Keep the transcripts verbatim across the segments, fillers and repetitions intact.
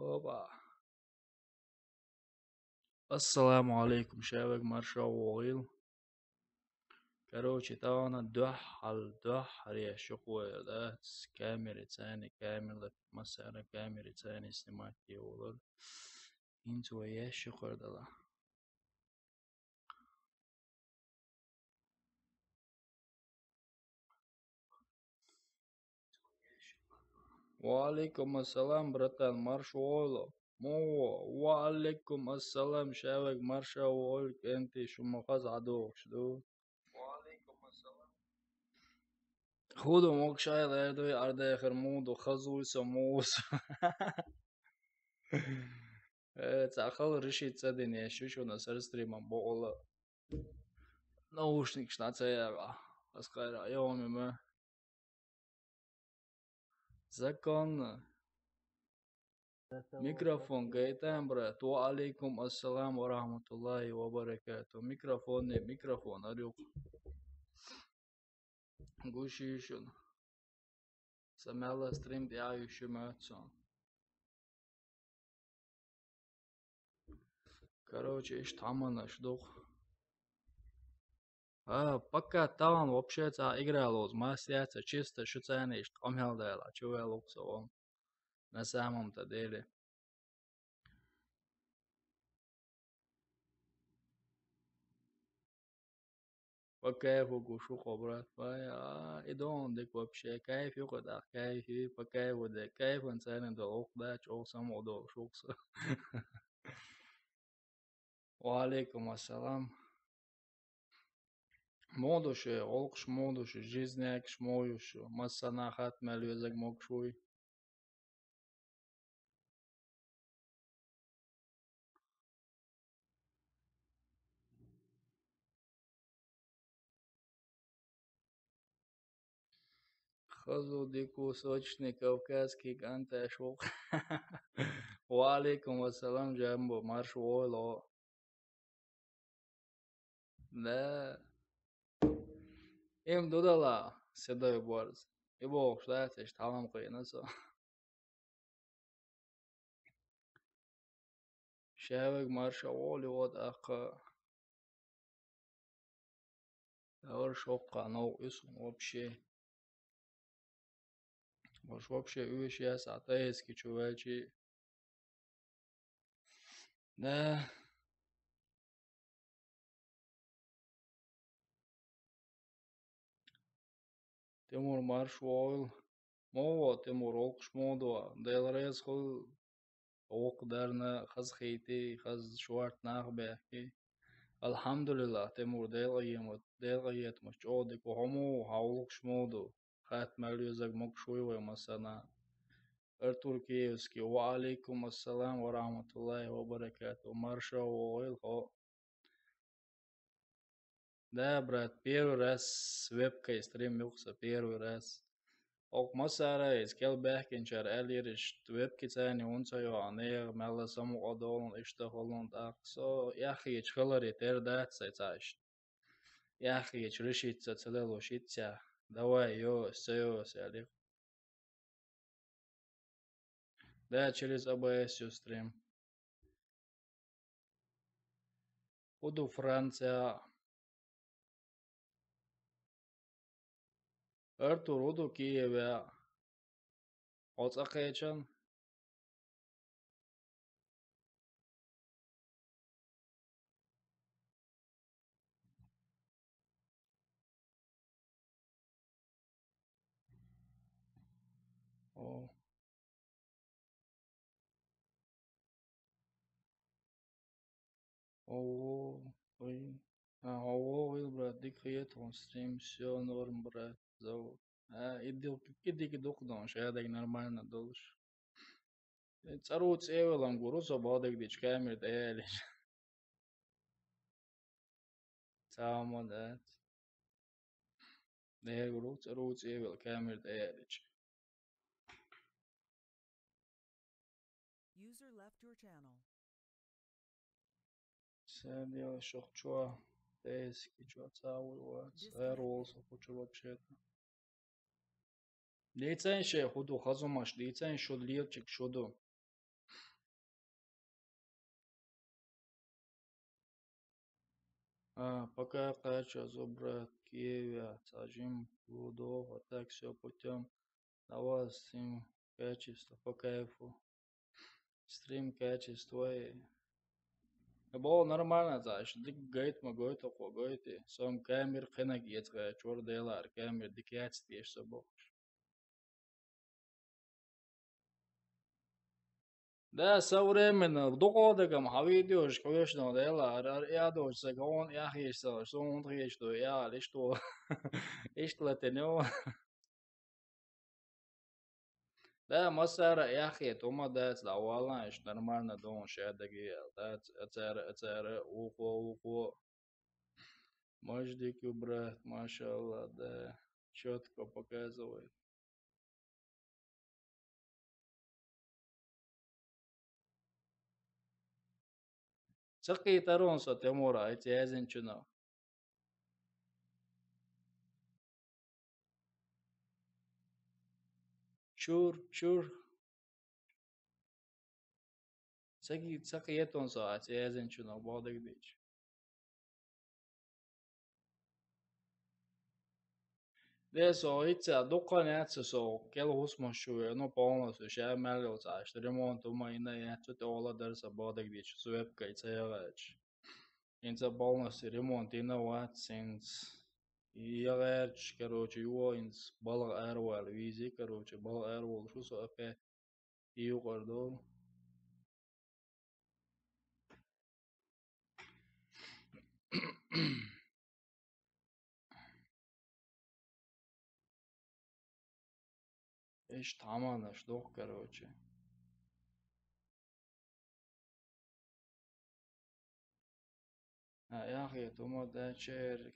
Опа. Ассаламу алейкум, шаверг марша вогӀийла. Короче, тахана дуьххьал, дуьххьал ящик вер дац, камерицани, камера, массара камерицани снимать е волар. ХӀинца вай ящик вер дала. Ва алейкум ассалам, братан, марша вогӀийла. Муха? Ва алейкум ассалам, шаверг марша вогӀийла, кӀентий, шу ма хаза хьадогӀуш ду. ХӀун ду, могушайла эр дуй, ардехар муха ду, хазуй со, муха со. Э, цхьа хала решить ца дина, шу шуна сар стриман бокъала. Наушникаш дӀа ца яга. Ас кхайра, йоми ма. Законно. Микрофон гайтан, брат. Ва алейкум ассалам ва рахматуллахи ва баракату. Микрофон не, микрофон арюк. Гуш йиш шуна. Са мел стрим тӀехь йиш ю моьтту суна. Короче, иштта хӀаманаш дукха. А, пока тахана вообще цхьа игра лоз, мас яц, чисто шу царна иштта къамел дала, чу вел вукху со вон. На самом-то деле. По кайфу гуш ву кхо, брат. Вай, а, и дон дик вообще. Кайф ю кхо дах, кайф ю, по кайфу де. Кайфан царна дол, ох, да, чӀогӀа саму дол, шух со. Ва алейкум ассалам. Муха ду шу, гӀуллакхаш муха ду шу, жизнякаш муха ю шу, массанхьа хатта мел везаг могуш вуй. Хазу дикус, сочный кавказский кӀанташ ву. Ва алейкум ассалам, Джамбо, марша вогӀийла. Да. Им дудала, седой борз. И бохуш дац, иштта хьалам кхийна со. Шаверг марша вогӀийла, вот ахка. Давар шокка новкъа ю суна вообще. Ваш вообще уьш яс а тайски чу ваьлчи. Да. Тимур, марша вогӀийла. Муха, Тимур, гӀуллакхаш муха ду? Дела реза хуьлда вукху дарна, хазахийти, хаза шорта нах бехки. Алхьамдулиллах, Тимур, Дела къемат, Дела къематаш чӀогӀа дика ву, хьо муха, хьан гӀуллакхаш муха ду? Хатта мел везаг могуш вуй вай массана. Артур Киевский, ва алейкум ассалам ва рахматуллахи ва баракату. Марша вогӀийла хьо. Да, брат, первый раз с вебкой стрим юкъа со, первый раз. Оха массара иза кел баьхкинчара аьллера, иштта вебки царна хӀунда ца йоагӀа, нехан мелла самукъа долун, иштта хулун тӀаккха. Со яххечу хиларе тера дац сайн цхьа иштта. Яххечу решиться ца лелуш иццехь. Давай, йо, ас ца йо, ас аьлла. Да, через А Б С ю стрим. ХӀун ду Франция? Артур, хӀун ду Киеве? Хьо цӀа кхечан? О. О, ой. А, о, ой, брат, дика хета хьуна стрим, всё норм, брат, зовут. А, и дика, и дика дукха дон, шадайг нормально долуш. ЦӀару цӀевелам гуру со бадагдича камера тӀе ялиш. Цхьа хӀума дац. Дера гуру цӀару цӀевел камера тӀе ялича. User left your channel. Садила шух чо, тайски чо, цавуй вац, эр волу со кхучу вообще-то. Дийцайн ше хӀун ду, хазумаш, дийцайн шу лелчиг шу ду. А, пока кача зубрат Киеве, сажим Лудо, а так все путем. На вас стрим качество по кайфу. Стрим качество. Бо нормально, знаешь, дик гайт ма гойт, окко гойт. Сом камер хенак ецгай, чур делар, камер дик яц теш со бохш. Да, современно, докодагам, ха видеош, конечно, делар, ар ядош, сагон, яхиш, со, сон, хиш, то, я, лишь то. Ишт латенё. Да, масара яхе, тома дац, да, валанш, нормально, дон, шадаги, да, ацара, ацара, ухо, ухо. Маждик убрать, машалла, да, четко показывает. Цакъи тарон со темора, эти язин чуно. Чур, чур. Цакъи, цакъи етон со, эти язин чуно, бодык дич. Де со итца дукха яц со, кел хусмаш чуе, ну, полностью, ша мялло цаш, ремонт ума ина яц, те ола дарса бодык дич, свепка ица ягач. Инца полностью ремонт ина вац, инц. И ягач, короче, его инц балга арвал, визи, короче, балга арвал, шу со опять. И юкъардо. Иш таманаш дох, короче. А, яхе, тума да черик.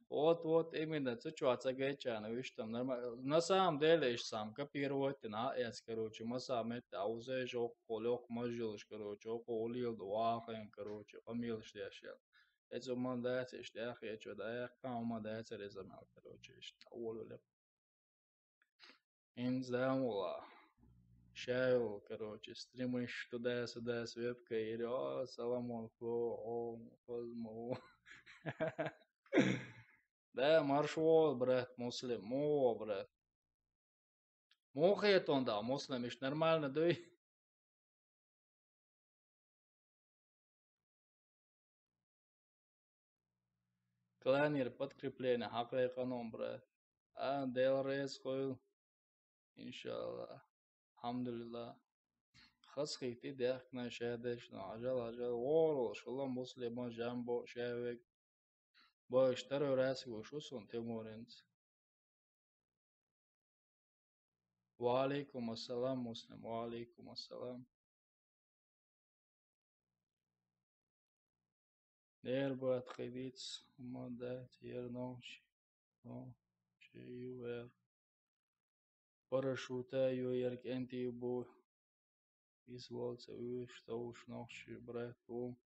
Вот, вот, именно, цу чуа ца гайчана, виш там нормально. На самом деле, иш сам копировать на, яц, короче, маса мет, а уже жо колёк мажылш, короче, око улил да вахен, короче, помилш дяшел. Эцу ман дац, иш дяхе, чё да, я кама дац, резамал, короче, иш та улюле. Инзамула. Шайл, короче, стримишь туда-сюда с вебкой, или, о, салам алейкум, о, хозму. Да, маршо, брат, муслим, о, брат. Мохе тонда, муслим, иш нормально, дуй. Кланер подкрепление, хакай канон, брат. А, Дел Рейс хойл. Иншалла. Алхамдулилла. Хас хихти дяхна шадеш, но ажал, ажал, ворл, шула муслима жамбо шавек. Бо иштар раз вушу сун Тимуринц. Ва алейкум ассалам, Муслим, ва алейкум ассалам. Нер бат хидиц, умадат, ер ночь, но, че ювер. Парашюта юер кенти бу. Изволца уж, то уж ночь, брат, бу.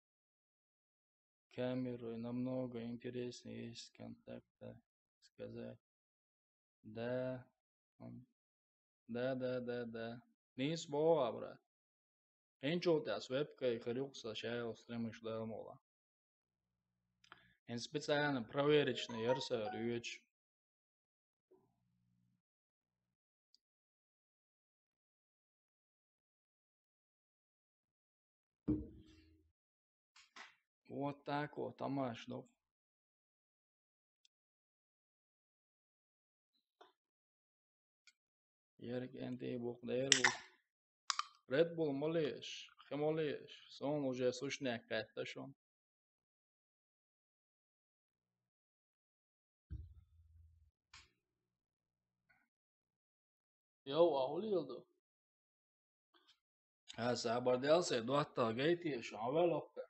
Камерой намного интереснее есть контакта сказать. Да. М. Да, да, да, да. Нис бо, брат. Энчо тас вебкой хрюкса шайл стримиш да мола. Эн специально проверочный ярса рюч. Вот так вот, тамаш, ну. Ерик энти бух, дер бух. Red Bull молиш, хе молиш. Сон уже сушняк кайтта шон. Йоу, а хули йылду? А, сабар делсе, дуатта гайти, шавел окта.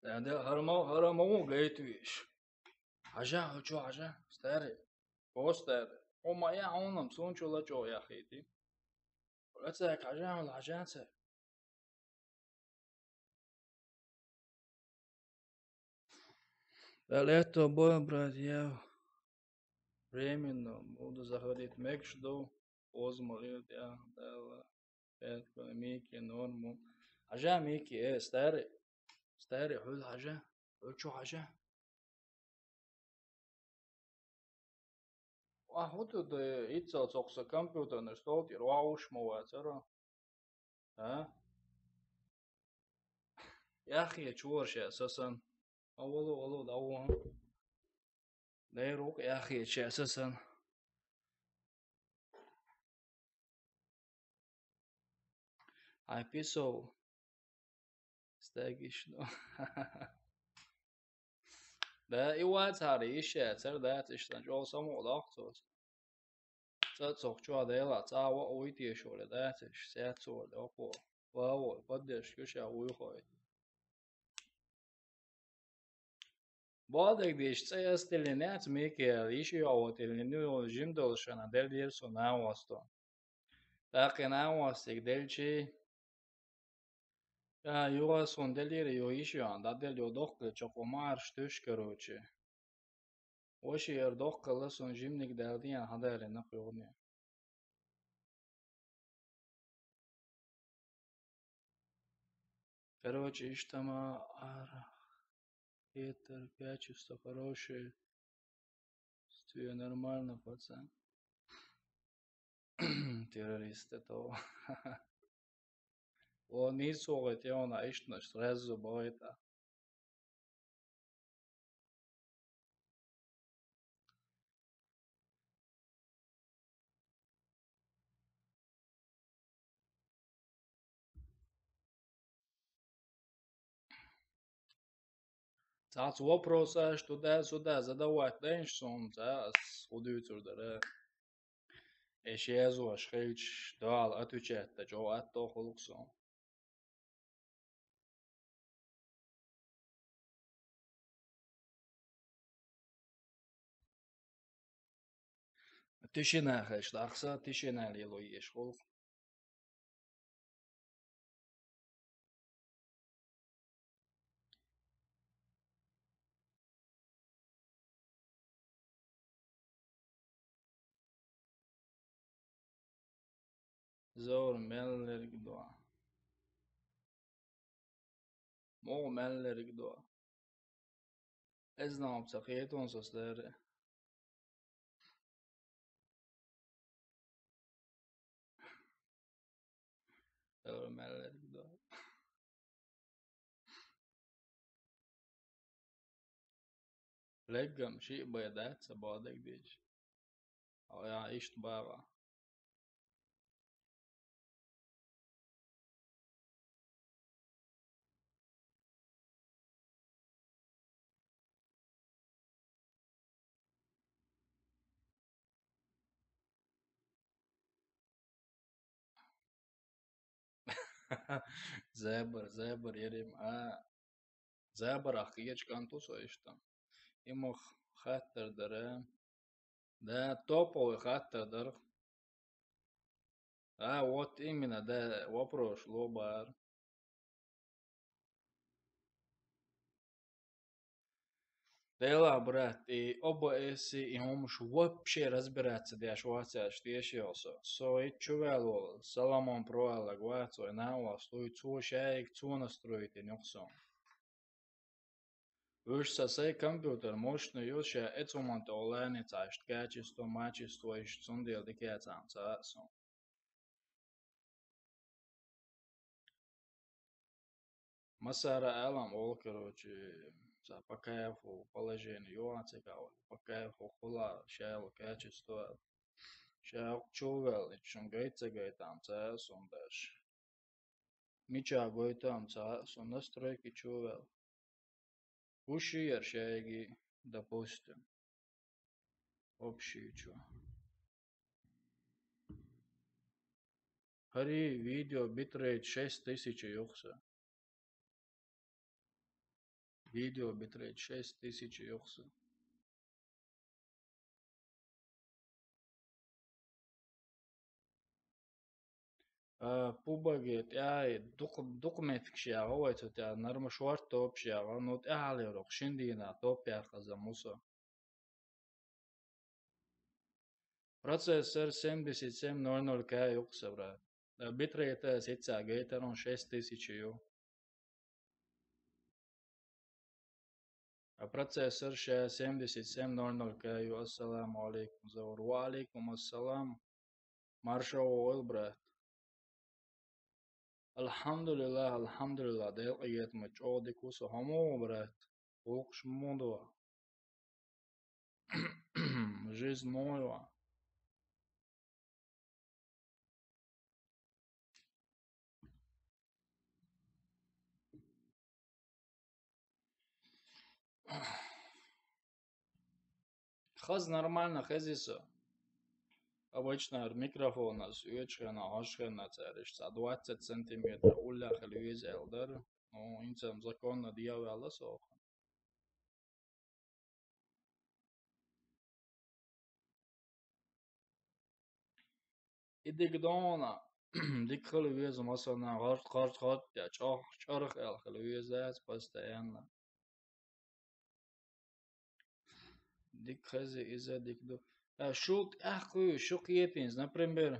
Дәнде харма, харама гайтвиш. Ажа, хочу ажа, старый. О, старый. О, моя, он нам, сон чула чо я хити. Рацак, ажа, ажа, це. Далее то бо, брат, я. Временно, буду заходить, мекш ду, озма лил, я, да, пятка, Мики, норму. Хьажа, Мики, э, старый, старый, хьул хьажа, хьул чу хьажа. Ахьа хӀун ду, иццал цохса компьютерный стол тӀера вагӀуш ма вацара? А? Яхъе чура ша сасан. Авало, ало, даван. Дайрукъ яхъе ша сасан. Ай писал. Стагишно. Да, и вац хьара, ишшаьцара дац, иштта чӀогӀа самукъа доккху цо. Цо цох чу а дела, цӀа а ваъ вуй тешура дац, иш сецура доккху. Ваво, поддержка ша вуй хой. Бадагдеш цӀе астилли нец Микаэл, иши йоватилли ну жимдолшана делдир со навасто. ТӀаккха навастиг делчи, а, югасун делира ю иши йоан, дадел ю доккхил чокъо марш туш, короче. Ваши яр доккхила сун жимник далдиян хьадарина кхуьгъни. Короче, иштама ара. Петр, качество хорошее. Стуя нормально, пацан. Террорист это. О, не слухайте, он, а ишт наш сразу бывает, а. Цац вопросаш туда-сюда задавать дайнаш сунца, ас худуьйцур дара. Эш язош хилча, дала отвечать да, чӀо атто хулук сон. Тишина хеш, дахса тишина лило еш хулук. Зор мел лерг дуа. Мугъ мел лерг дуа. Эз нам ца хетун сос лери. Зор мел лерг дуа. Леггам шиъ бай дац ца бадег деш. Ая ишт баба. Зебр, зебр, ерим, а. Зебр, ах, кечкан ту со иштта. Имах хаттар дара. Да, топовый хаттар дар. А, вот именно, да, вопрос лобар. Дела, брат, и ОБС, и хӀумаш вообще разбираться деш вацаш теши со. Со и чувел вол, Соломон Pro аллаг вац, ой, на вас, туй цо шайг, цо настроить и нюхсон. Уж са сай компьютер мощный ю, ша эцуман тӀе олани цаьшт качество, мачество, иш цундел дикаьцам ца сон. Масара алам ол, короче, ца по кайфу положение юан цикал, по кайфу хула, шайл качество, шайл чувел, ичун гайца гайтам ца сон даш. Мича гойтам ца сон настройки чувел. Уши яр шайги, допустим. Общий чу. Хари видео битрейт шесть тысяч юхса. Видео битрейт шесть тысяч юхса. А, пубаге тӀяй дукъ-, дукъ меткаш ягӀа вай цу тӀя, нарма шорт топаш ягӀа, ну тӀяхьал ярох, шин дийна топ яхаза муса. Процессор семьдесят семь ноль ноль К юкъа са, брат. Битрейт сица гайтарун шесть тысяч ю. А процессор ша семьдесят семь ноль ноль К ю. Ассаламу алейкум, Заур. Ва алейкум ассалам. Маршо вогӀийла, брат. Алхьамдулиллах, алхьамдулиллах, Дела къинхетамца чӀогӀа дика ву со. Хьо муха ву, брат? ГӀуллакхаш муха ду? Жизнь муха ю? Хаза нормально хези со. Обычно микрофонаш оьцуш хенахь, хьожуш хенахь цара иштта цхьа двадцать сантиметр уллехь хила веза аьлла дара. Ну, хӀинца-м законно дӀаваьлла со. И дика дона, дика хила веза массарна, гӀорт, гӀорт, гӀорт, я чӀох, чӀарах аьлла хила веза аса постоянно. Дика хези иза, дика ду. А, шу тӀаккха, шу кхетийна, например,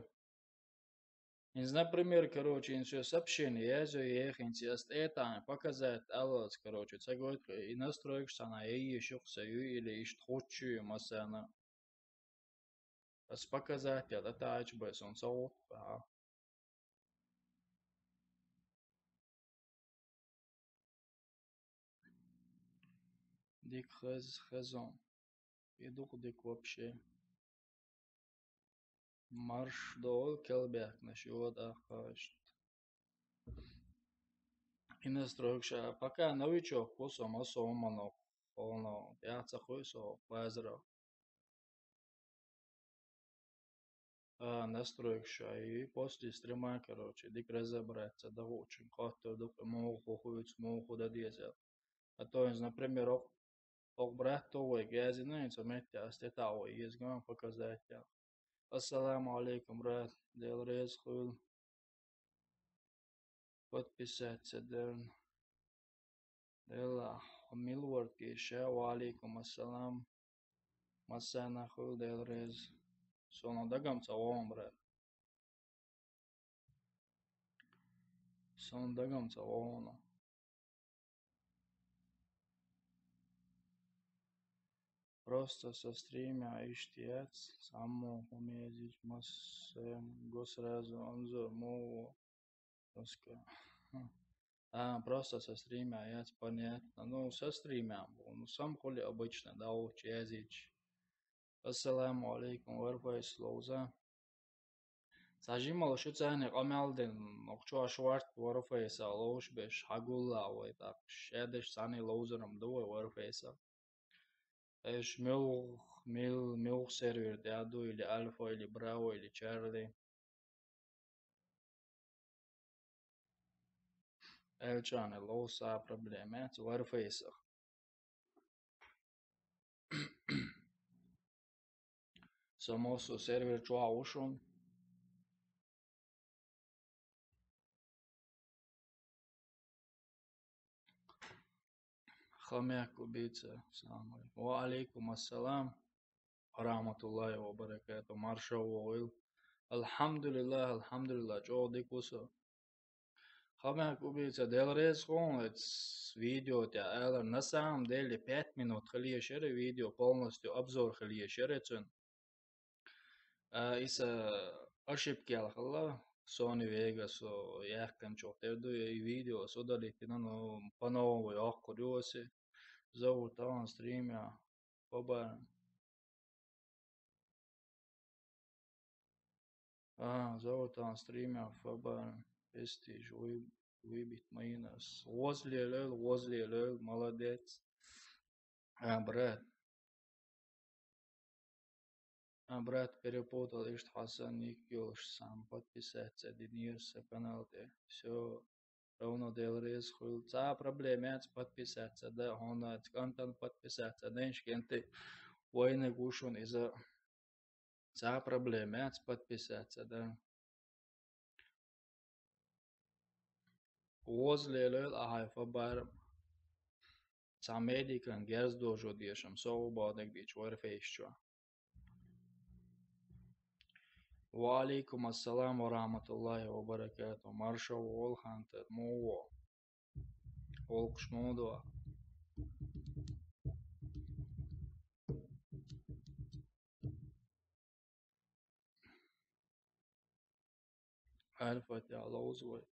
хӀинца, например, короче, хӀинца соьга сообщение язйо, яхӀ, хӀинца ас тӀетаьӀна показать аьлла, короче, ца гойту, и настройкаш цхьана яйеш юкъа са ю или иштта хӀуттуш ю массарна. Ас показать яла тӀетаьӀча бен сон ца гӀуллакх баьхьа. Дика хез-, хезон. И дукха дика вообще. Марш догӀийла, кхелбаьхкинарш йода ахкхаштта. И настройкаш, пока новичок ву со, массо а хӀуманах, хьуна тӀаьхьа ца хуьй со базарах. А, настройкаш, и после стрима, короче, дика разобраться дӀахуучун хоттур ду-кх, муха хӀу хуьйцу, муха хӀу дан деза. А то, например, окх-, окх братто вайга яздина, хӀинца метте ас тӀетаьӀа вай еза, показать яла. Ассаламу алейкум, брат, Дела реза хуьлда. Подписаться дан. Дела, хьо мила вара-кх ша? Ва алейкум ассалам. Массарна хуьлда Дела реза. Сона дагам ца вогӀу, брат. Сона дагам ца вогӀу. Просто со стримя иштта яц, цхьаммо хӀума езийча массанга сразу анзор мо ву. Оска. А, просто со стримя яц, понятно. Ну, со стримя бу. Ну, сам хули обычно, да, уч языч. Ассаламу алейкум, Варфейс ловза. Цхьа жимал шу царна къамел дина, окху чохь шорт Варфейса ловш беш, хьагулла вай тӀаккха. Шадеш цхьаьна ловзарам ду вай Варфейса. Эш муьлх-, мил-, муьлх сервер тӀехь ду, или Альфа, или Браво, или Чарли. Элчане ловса проблема яц Варфейсах. Со массо сервер чохь ву шун. Хомяк убийца. Салам алейкум. Ва алейкум ассалам. Ва рахматуллахи ва баракату. Маршо вогӀийла. Алхьамдулиллах, алхьамдулиллах. ЧӀогӀа дика ву со. Хомяк убийца, Дела реза хуьлда, эц видео тӀехь алар. На самом деле, пять минут хила езаш яра видео, полностью обзор хила езаш яра цуьнан. А, иза ошибка яьлла хилла, Sony Vegas яьккхинчух тера ду, и видео ас удалить дина, но по новому йоккхур ю аса. Зовут тахана стримя, побарим. А, зовут тахана стримя, побарим. Престиж, вы-, выбить мои нас. Возле лёл, возле лёл, молодец. А, брат. А, брат, перепутал, иштта хьо сан ник йолуш, сам подписаться динера сан канал тӀе. Всё, ровно Дела реза хуьлда. Цхьа а проблема яц, подписаться дан, хьуна кӀантана подписаться дан, иш кӀанте вайниг ву шуна иза. Цхьа а проблема яц, подписаться дан. Возле лёл ахьа фабар цхьа медикан герз дожо дешам, со у бадагдича Варфейс чохь. Ва алейкум ассалам ва рахматуллахи ва баракатух. Маршо вол хантер, муво. Олкуш мудо. Альфа тя лоуз вай.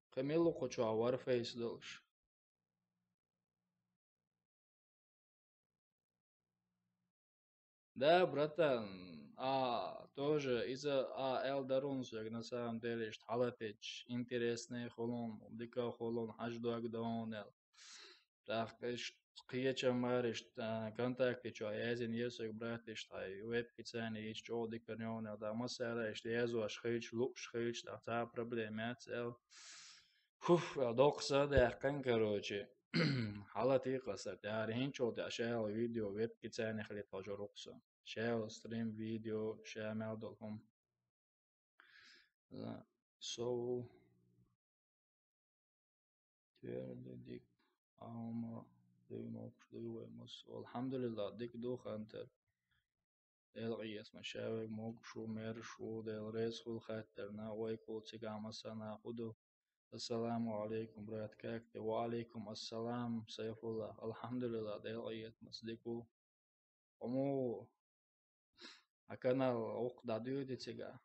Камилу кучу а Warface долуш. Да, братан, а, тоже из-за а эл дарун сёг, на самом деле, что халатич интересный хулун, дика хулун, хаж дог донел. Так, иш кхеча мариш, а, контакте чо язин есуг братиш, тай веб-ки цани ич чо дика нёнел, да, масара иш язуаш хыч, луш хыч, да, ца проблема цел. Фуф, а, докса да, кан, короче. Хала тикъаса, тяри хинчо да, шел видео веб-ки цани хали тожо рукса. Шел стрим видео, шамал долхум. За, соу. Твердый дик. Алма, дуй мокш, дуй ваймус. Алхамдулилла, дик ду хантер. Дел гъиес ма шавег мокшу, мершу, дел рез хул хаттер, на вай кул цига масана худу. Ассаламу алейкум, брат, как ты? Ва алейкум ассалам, Сайфулла. Алхамдулилла, дел гъиес ма сдику. Кому а канал укх дадуьди цига.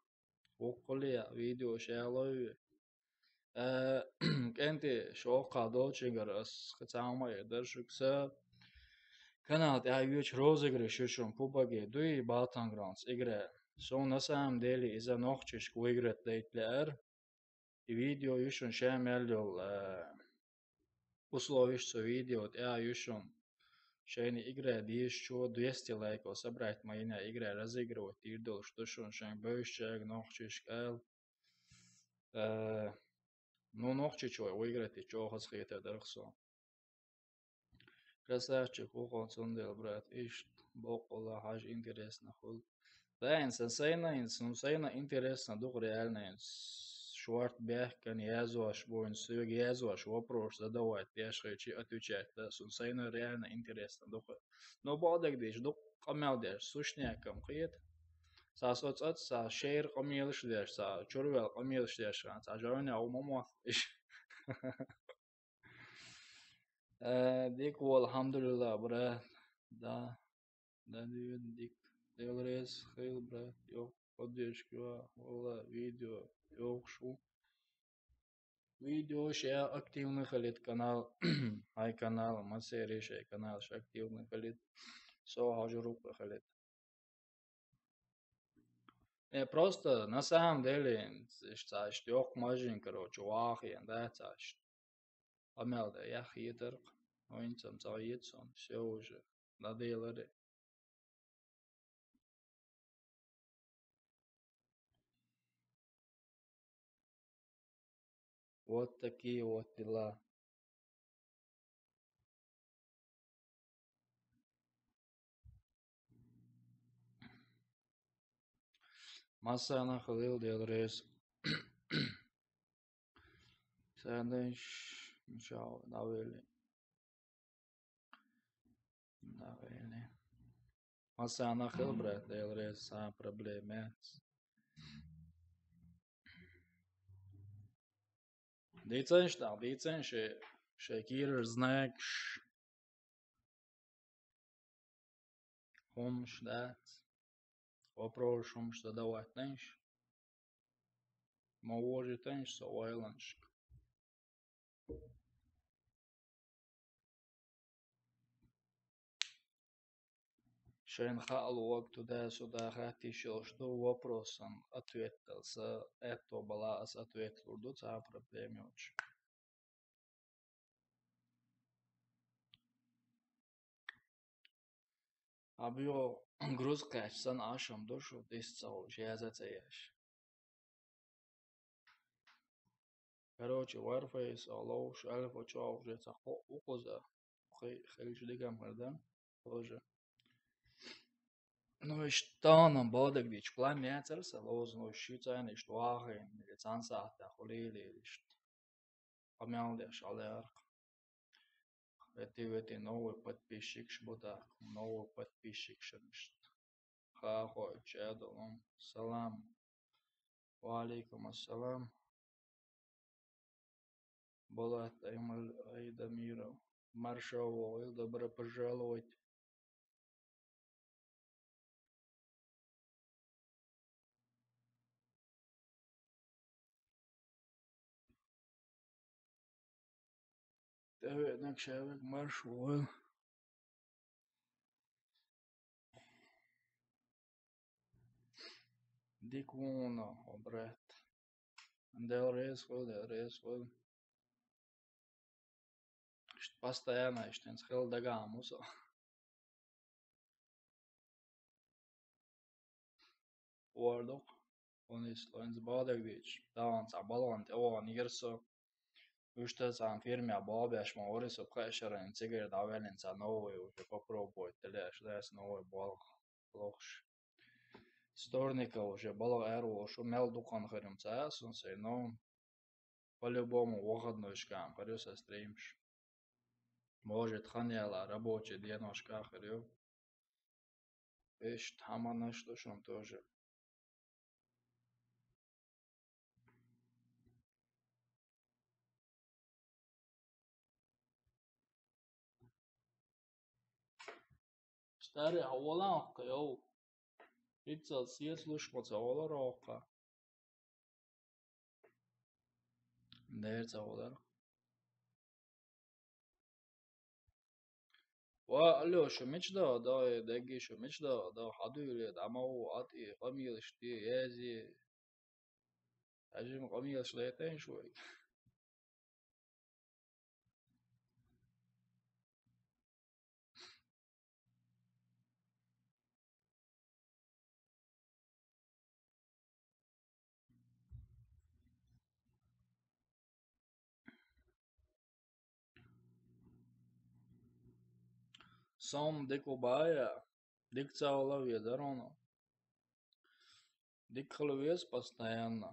Укхуле видео шалой. Э, кенти шоха долчигар ас хацама я даршукса. Канал тя юч розыгрыш шушун кубаге дуй Battlegrounds игра. Со на самом деле из-за нохчишка выиграть дайт лер. И видео юшун шамал йол, э, условиш со видео тя юшун. Шайни игра диш чо двести лайков собрать, ма ина игра разыгрывать тир долуш, тушун шайн бевшчаг нохчишкал. Э, ну, нохчичой выиграть и чо хас хетер дархсо. Красавчик, ухо цундел, брат, ишт бокъула хаж интересно хул. Да, ин сан сайна, ин сан сайна интересно дух реально, ин шорт бехкан язуаш, бу ин суйг язуаш, вопрос задавать, деш хечи отвечать, да, сан сайна реально интересно дух. Но бодек диш дух къамел деш, сушнякам хет. Са соцат, са шейр къамелш деш, са чурвел къамелш деш, са жойна умамот. Э, дик вол, алхамдулилла, брат. Да. Да, дивен дик. Дел рез хил, брат. Йо, поддержка, вала, видео, йо, шу. Видео ше активный халит канал. Ай канал, масери ше канал ше активный халит. Со хажурук халит. Э, просто, на самом деле, ш-, цааш тёх мажин, короче, вахи, да, цааш. Амел да, я хитер, но инцам ца йитсон, всё уже, надоело. Вот такие вот дела. Масана халил делрес. Санденш, мчао, навели. Навели. Масана хил, брат, делрес, са проблема. Диценш, да, диценш, ше, ше кирер знакш. Хумш, да. Вопрос хумш задавать тенш. Ма вожи тенш со вайланшк. Шайн хаалуак туда-сюда хаттиш йолуш ду, вопросан ответтал са, аьтто бала ас ответ лур ду, ца проблема йоцуш. Абио груз кхаьчча санна ашам ду шу, дис ца хуьлуш, яза ца еш. Короче, Warface а ловш, Альфа чохь уже ца кхоъ ву кхуза. Хи-, хилча дигам хир дан, тоже. Ну, иштта тахана бадагдича план яцара сан ловза, ну, ши цайна иштта вахийна, или цхьана сахьтехь хуьлийла, или иштта къамел деш хьалаяркх. Эти-вети новый подписчикаш бу тӀаккха, новый подписчикаш иштта. Кхахо, Чадалом. Салам. Ва алейкум ассалам. Болат Аймал Айдамиров. Маршо вогӀил, добро пожаловать. ТӀевеанаг шавег марш вогӀил. Дика вуна, о брат. Дела реза хуьлда, Дела реза хуьлда. Иштта постоянно иштта хӀинца хила дагахь ма ву со. Вардокх, хӀунда иза, хӀинца баха дагадеъча, тахана цхьа балгӀанна тӀе вахана яра со. Уьш тӀа цхьана фирмехь болх беш ма вара со, пхи шарахь цигара дӀаваьллина, цхьа новый уже попробовать дан лаьа, дац новый болх лохуш. Вторника уже балха ара волуш ву, мел дукха хан хир ю ца а сун сайн, но по-любому выходнойшкахь хир ю сан стримаш. Может, хан яла рабочий деношкахь хир ю. Иштта хӀуманаш ду шуна тоже. Старый, хьо волахь-кх, йов. Иццал сецалуш ма ца волара хьо-кх. Дера ца волара. Ва, алло, шу мича даха, даха, дегги шу мича даха, даха, хьан дуьйле, дӀа ма ву, Ӏад и, къамелаш де, язъе. Хьажим къамелаш лайтайна шу вайга. Сом дика ву баьа, дика ца хила везара хьуна. Дика хила веза постоянно.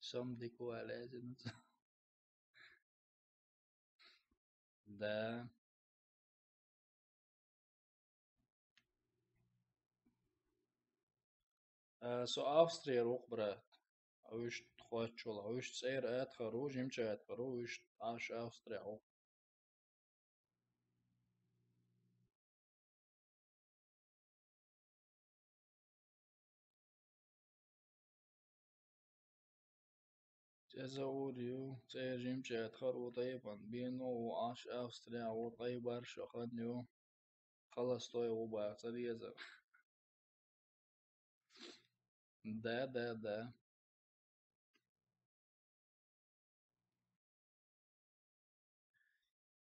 Сом дика ву аьлла, эзина ца. Да. Э, со Австрияра ву-кх, брат. Вуьшта хоттачул, вуьшта цӀера атхар ву, жимачу атхар ву, вуьшта Ӏаш Австрия ву. Цеза ур ю, цӀера жимачу атхар ву тайпан, бено ву Ӏаш Австрия ву тайпар шо хан ю. Холостой ву баха ца дезара. Да, да, да.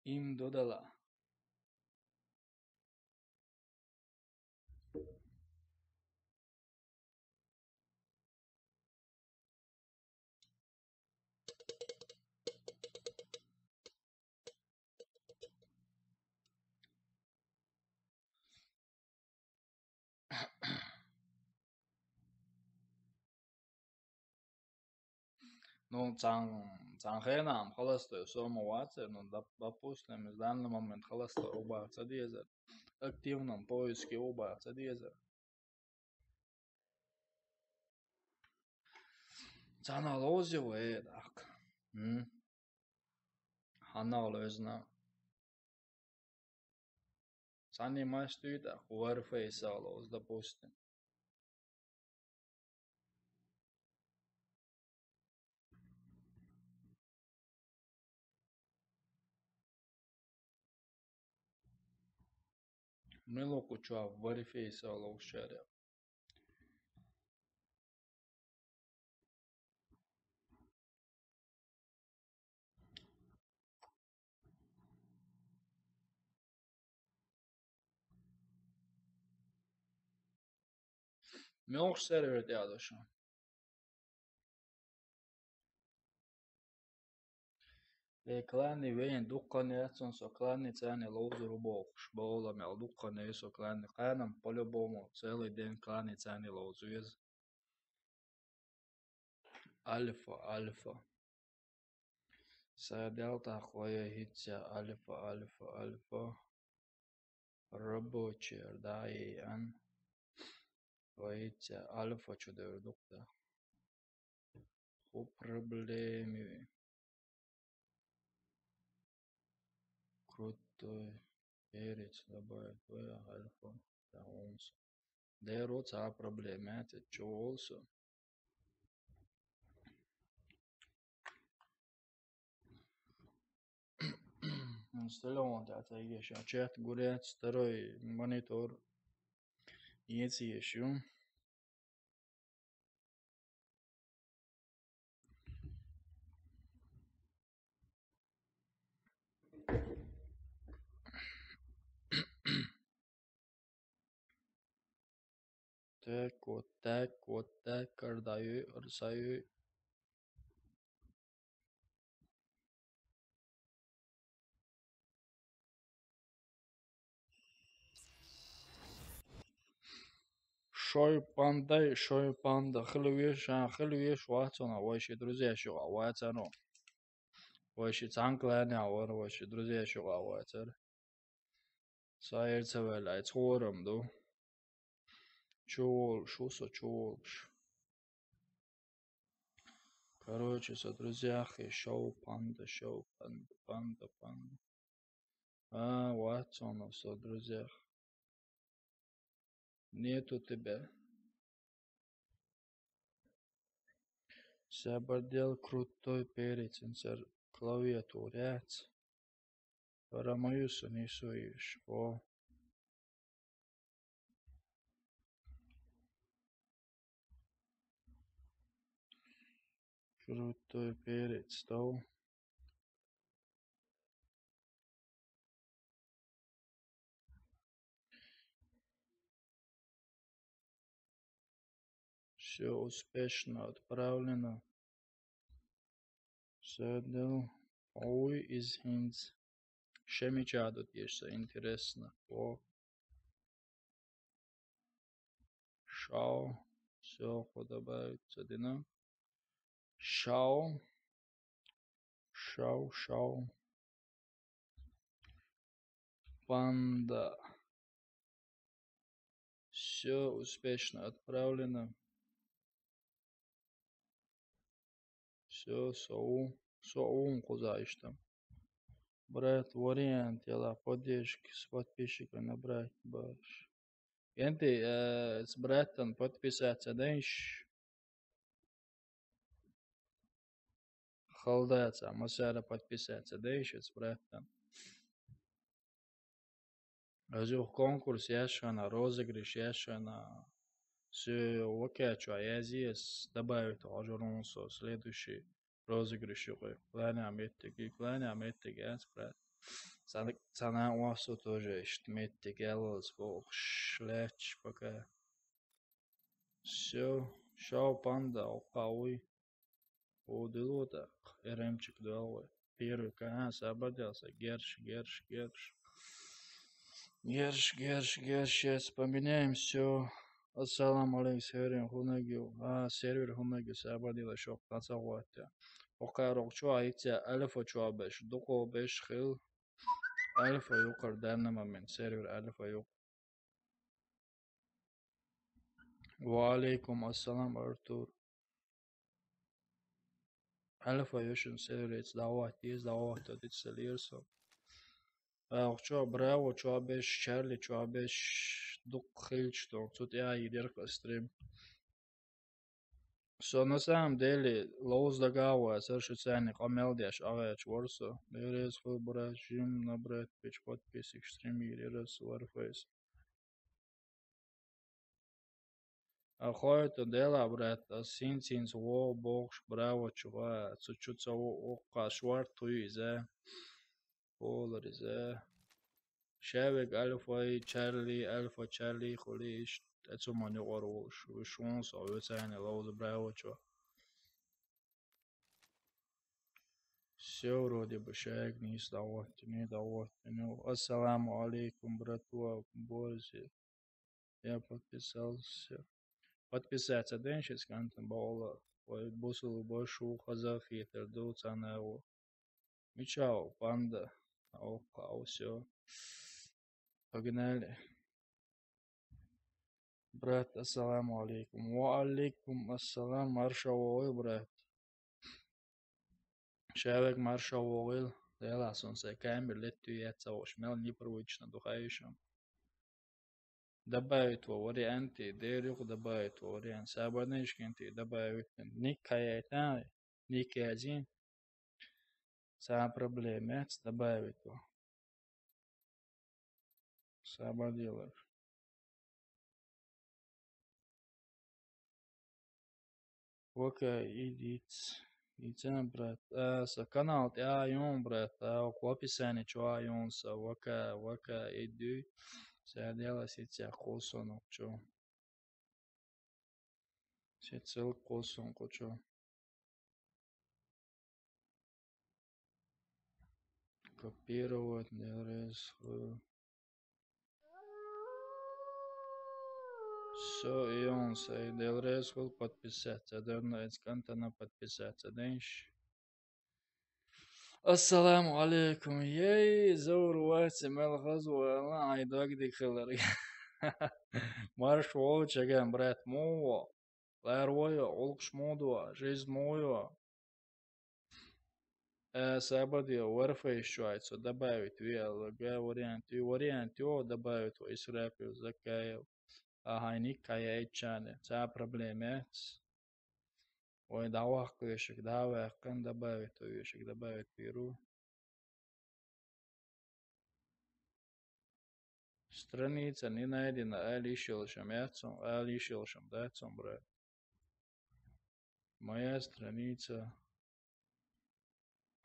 Им додала. Ну, цхьана, цхьана хенахь-м холостой со ма вацара, ну, доп-, допустим, в данный момент холостой ву баха ца дезара. Активном поиске ву баха ца дезара. Цхьана ловза вай, тӀаккха. М. Хьанна лоьзна. Цхьанне мастуьйтӀа, варфейса ловза, допустим. Милуку чу варфейса ловза шаьря. Муьлхачу сервер тӀехь ду шу? Э, кланни вейн дуккха яц, со кланни царни ловзур ву бохуш, бохула мел дуккха ю со кланни. Кханам по-любому целый день кланни царни ловзу веза. Альфа, альфа. Са делта хой хӀинца альфа, альфа, альфа. Рабочий, да, и ан. Хой хӀинца альфа чу девр дукта. Ху проблеми. Крутой перец добавить. Ой, альфа. Да, он с-, да, и рот, а проблема, это чё, он с-, С телефона тӀа ца егеш, а чат гурец, второй монитор. Еци ешю. Так, вот так, вот так, кардаю, арсаю. Шой панда, шой панда. Хилвеш, а, хилвеш вацана, ваши друзья шуга вацану. Ваши цанкланя вар, ваши друзья шуга вацар. Са ерцавел, ай цхорам ду. Чувол, шуса чуволш. Короче, со друзьях и шоу панда, шоу панда, панда, панда. А, вацана, со друзьях. Нету тебя. Сабардел крутой перец, инсар клавиатурец. Парамаюса не соиш. О. Крутой перец, стол. Все успешно отправлено. Сэдэл. Ой, из хинз. Шеми чадут ешса, интересно. О. Шао. Все, хо добавится дина. Шао. Шао, шао. Панда. Все успешно отправлено. Все, соу, соу, кузаиштам. Брат, вариант, яла поддержки с подписчиками набрать баш. Энти, э, с братом подписаться, да, ещё? Халдаца, масара подписаться, да, ещё с братом. Азух конкурс яшана, розыгрыш яшана. Сё вакячу аязиес добавить ажурунсо следующий розыгрыш юкъе. Кланя меттеги, кланя меттеги, а, спрат. Цана, цана уасу тоже ишт меттеги аллас бо шлэч пока. Всё, шао панда, окауй. О, дылота, эремчик дуэлвэ. Первый канал собрался, герш, герш, герш. Герш, герш, герш, сейчас поменяем всё. Ассаламу алейкум, сервер хунагил. А, сервер хунагил, собрался, шок, нацагуатя. Окарок чуа, итя, альфа чуа беш, дуко беш хил. Альфа юкъар данный момент, сервер альфа юкъ. Ва алейкум ассалам, Артур. Альфа юшин сервис давать, есть давать, вот эти сельерсо. А, чё, браво, чё, беш, Чарли, чё, беш, дук хилч, то, тут я и дерка стрим. Со на самом деле лоуз дагава, сэр шуцяни, къамел деш, агъач ворсо. Дерез ху бра, жим, набрать, пич, подписик, стрим, ерес, варфейс. А хойто дела, брат, а син син сво бокш, браво, чува, цучу цаво окка, швар туизе. Поларизе. Шавек альфа и Чарли, альфа Чарли, хули иш, эцу мани орвуш, вишун со, вецайне лоуз, браво, чува. Всё вроде бы, шаг не сдавать, не давать, ну, ассаламу алейкум, братва, Борзи. Я подписался. Подписаться, да, сейчас кантом баула. Ой, бусул, башу, хазах, етер, ду, цанаву. Мича ву, панда? Окко, всё. Погнали. Брат, ассаламу алейкум. Ва алейкум ассалам. Марша вогӀийла, брат. Шавег марша вогӀийла. Делахь сон сай камера леттуьйяц ца вуш, мел непривычно ду хьайшам. Добавить во варианты, дер юха добавить во вариант. Сабарничкин ты добавить. Ник каяйтан, ник язин. Цхьа проблема яц, добавить во. Сабар делаешь. Вака идиц. Ицан, брат. А, са канал тӀа а юн, брат. А, в описании чу а юн са. Вака, вака иди. Са дела сица косонок чу. Се цел косон кочо. Копировать, Делрез. Всё, и он сай Делрез хул подписаться. Дерно эцкантана подписаться. Деньш. Ассаламу алейкум. Ей, зур вац, мел хазу ала, ай дог дик хилар. Марш вол чаган, брат, муво. Лар войо, улкш мудо, жизнь муё. Э, сабадио, Warface чуайцо, добавить виал, га вариант, и вариант, ё, добавить во Исрапил, Закаев. Ахай ник каяйтчане, ца проблема яц. Ой, давах квешик, давах кан добавить, то вешик, добавить виру. Страница не найдена, аьлла йиш йолуш ма яц цунна, аьлла йиш йолуш ма дац цунна, брат. Моя страница.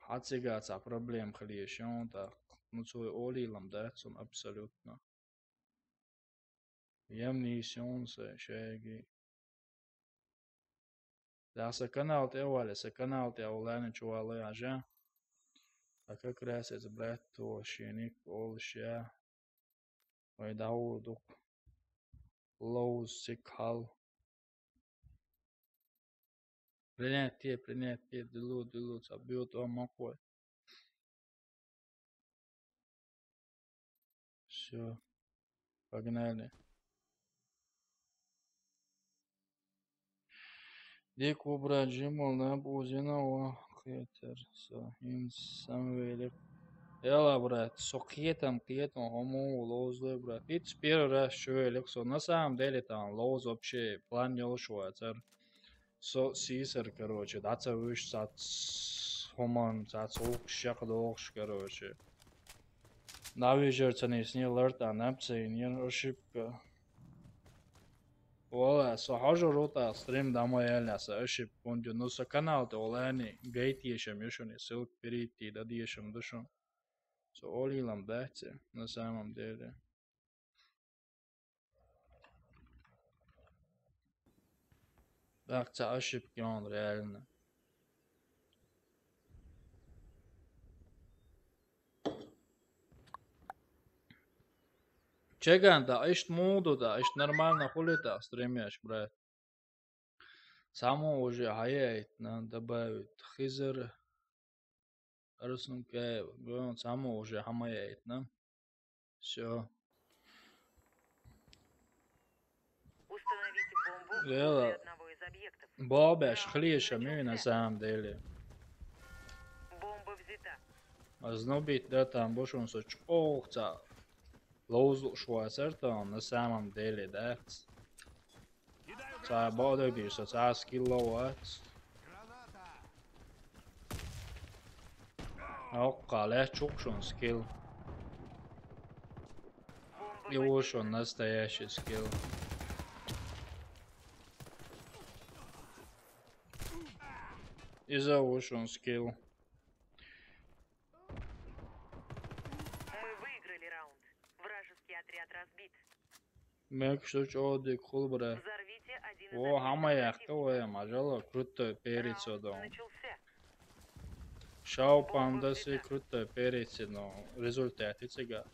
Хьан цига цхьа проблема хила еш йона тӀаккха? Ну, цо олийла ма дац цунна абсолютно. Ямни сёнса шайги. Да, са канал тӀе вале, са канал тӀе вале, чу вале, ажа. А как раз эца брат то шиник олуш я. Ой, да, урдук. Лоуз сикхал. Принять те, принять те, дилу, дилу, ца бьют, о, макой. Всё. Погнали. Дик ву, брат, жимал наб узина ва кхетар со. Ин самвелик. Эла, брат, со кхетам, кхетам, хому лозлой, брат. Ит первый раз чувелик со. На самом деле там лоз вообще план не ушел, цар. Со сийсар, короче, да, ца вуьш, ца ц-, хуман, ца цулк шек дохуш, короче. Навижер ца нисни лартан, наб ца йинер ошибка. Вала, со хьожур ву тӀаккха стрим дӀа ма яьлла, аса ошибка хӀунда ю. Ну, со канал тӀе олани, гайтешам ю шуна, ссылка перейти, дан дешам ду шуна. Со олийла ма дац, на самом деле. ТӀаккха ца ошибка йона реально. Чеган, да, иштта муха ду, да, иштта нормально хуьлий тӀаккха стримеш, брат? Цхьаммо уже хьаяйтна, добавить. Хизар Арсункаев, гон, цхьаммо уже хьамаяйтна. Всё. Установите бомбу Лела. Возле одного из объектов. Бобеш, хлеша, ми на самом деле. Бомба взята. Знубит, да, там бушун со чӀогӀа ца ловзуш вацар тан, на самом деле, да. Ца бодагиш, ца скилла вац. Окка, лечукшун скилл. И вушун настоящий скилл. И за вушун скилл. Мы выиграли раунд. Вражеский отряд разбит. Мекш ду чӀогӀа дика хуьлу, бра. Взорвите один из О, объектов хьама яхка противника. Вай, мажала, крутой перец Раунд одон. Начался. Шау Бомба пандаси взята. Крутой перец, но результат и цига.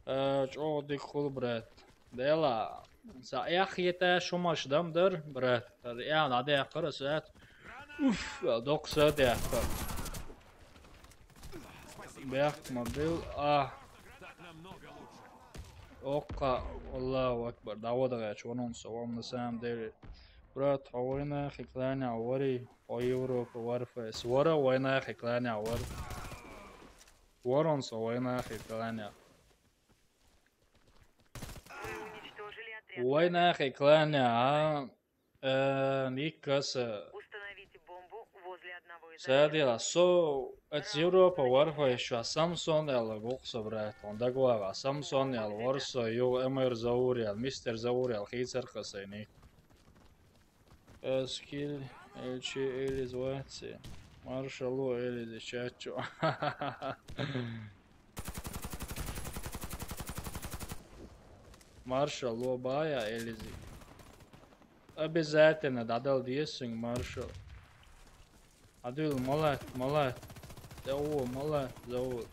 Э, чӀогӀа дика хуьлу, брат. Дела, са эхь ета шумаш дам дар, брат. Тар я на дяккара сат. Уф, док са дяккара. Бехк мобил, а. Окка, Аллаху Акбар, да вот, короче, вон он со, он на самом деле. Брат, а война хикланя вари, о Европа Warface. Вара война хикланя вар. Вар он со война хикланя. Война хикланя, а? Э, никаса. Установите бомбу возле одного из Садила, со, от Европа Warface, а Самсон яла гух со, брат, он договора, Самсон яла вар со, ю Эмер Заурял, мистер Заурял, хицар касайни. Эскил, Эльчи, Элиз, Ватси. Маршалу, Элиз, Чачо. Маршалу, бая, Элизи. Обязательно, да, дал десинг, Маршал. Адил, молод, молод. Да, о, молод, зовут.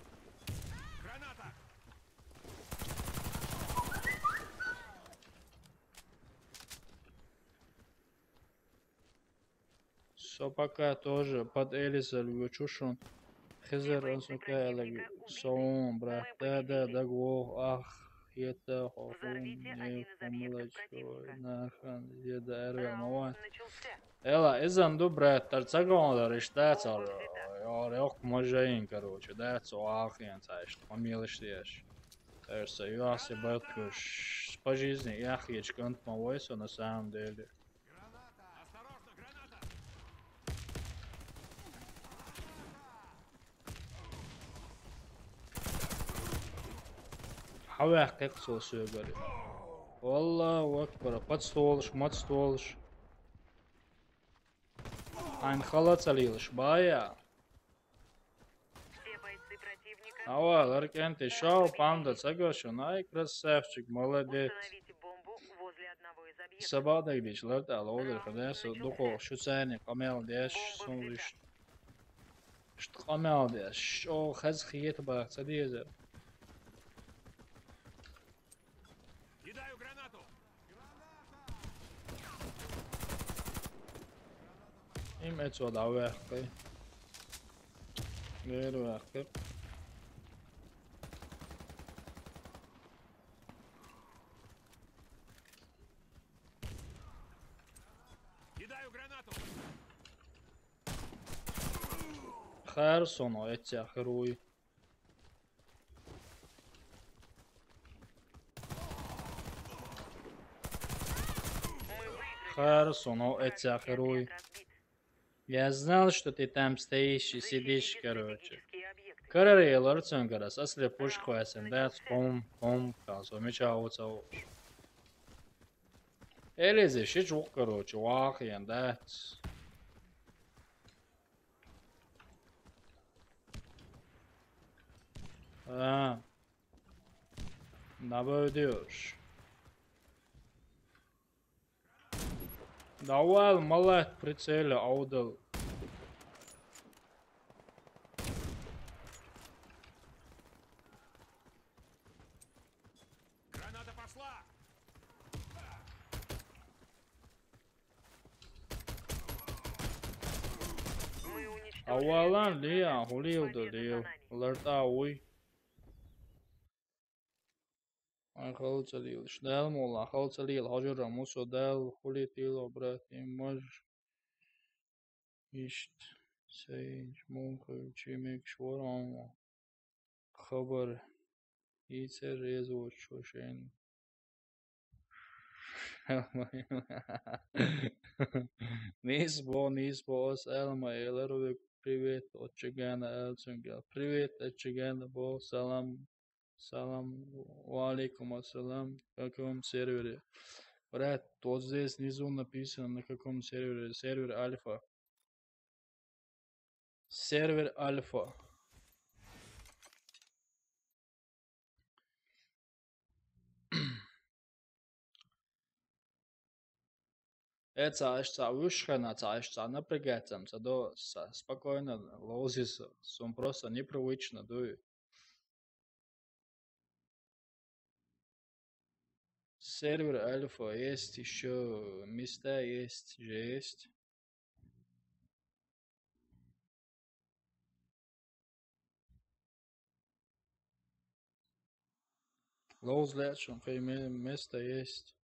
Со пока тоже под Элиза Львочушин. Хизер, он сука, элеги. Соун, брат. Да, да, да, го, ах, это, хохун, не, помылочко, нахан, еда, эрвел, мава. Эла, изан ду, брат, тар цагон дар иштац, ар, ар, ок, можаин, короче, да, цо, ах, ян, цаиш, помилыш, яш. Эрса, юаси, брат, куш, по жизни, ях, ечкант, мавой, со, на самом деле. Хьаваьккхи-кх цо соьгара. Аллаху акбар, пацтолаш, мацтолаш. Айн хала ца лелаш, бая. Ава, ларкенти шоу, панда цагашу, най, красавчик, молодец. Сабадагдиш ларта лодыр хадаса духо шуцани къамел деш сунлиш. Шт къамел деш, шо хаз хиет бах цадеза. Им эцо да вехкы. Гэр вехкы. Херсоно эця херуй. Херсоно эця херуй. Я знал, что ты там стоишь и сидишь, короче. Карари лорцен гарас, асли пушквасен, да, пом, пом, калсо, меча уцауш. Элизи, шич ук, короче, вахен, да. А. Набойдёшь. Давай, малат, прицеля, аудал. Граната пошла! Авалан лия, хулил да лил. Ларта уй. Ахал цалил. Шдал мол, ахал цалил. Хажура мусо дал, хули тило, брат, им мож. Ишт. Сейдж, мунху, чимик, шворон. Хабар. Ицер резво чошен. Нисбо, нисбо, ос Элма, Элеровик, привет, от Чигана, Элцунгел. Привет, от Чигана, бо, салам, салам, ва алейкум ассалам, как вам сервере? Брат, вот здесь внизу написано, на каком сервере. Сервер Альфа. Сервер Альфа. Э, цааш ца вышхана, цааш ца напрягаться, ца до, ца спокойно лозис, сум просто непривычно, дуй. Сервер Альфа есть, ещё места есть, же есть. Лоуз лечун, хай ме-, место есть.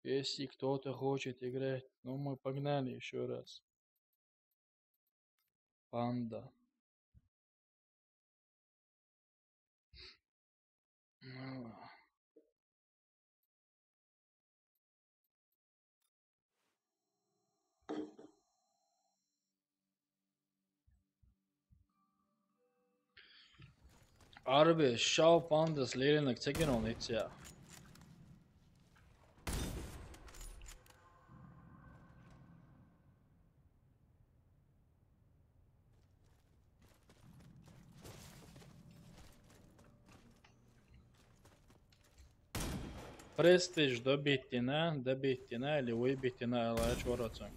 Если кто-то хочет играть, ну мы погнали еще раз. Панда. Ну. Арби, шал пандас леринак цегенон иця. Престиж добить дина, добить дина или выбить дина, ала чорацан.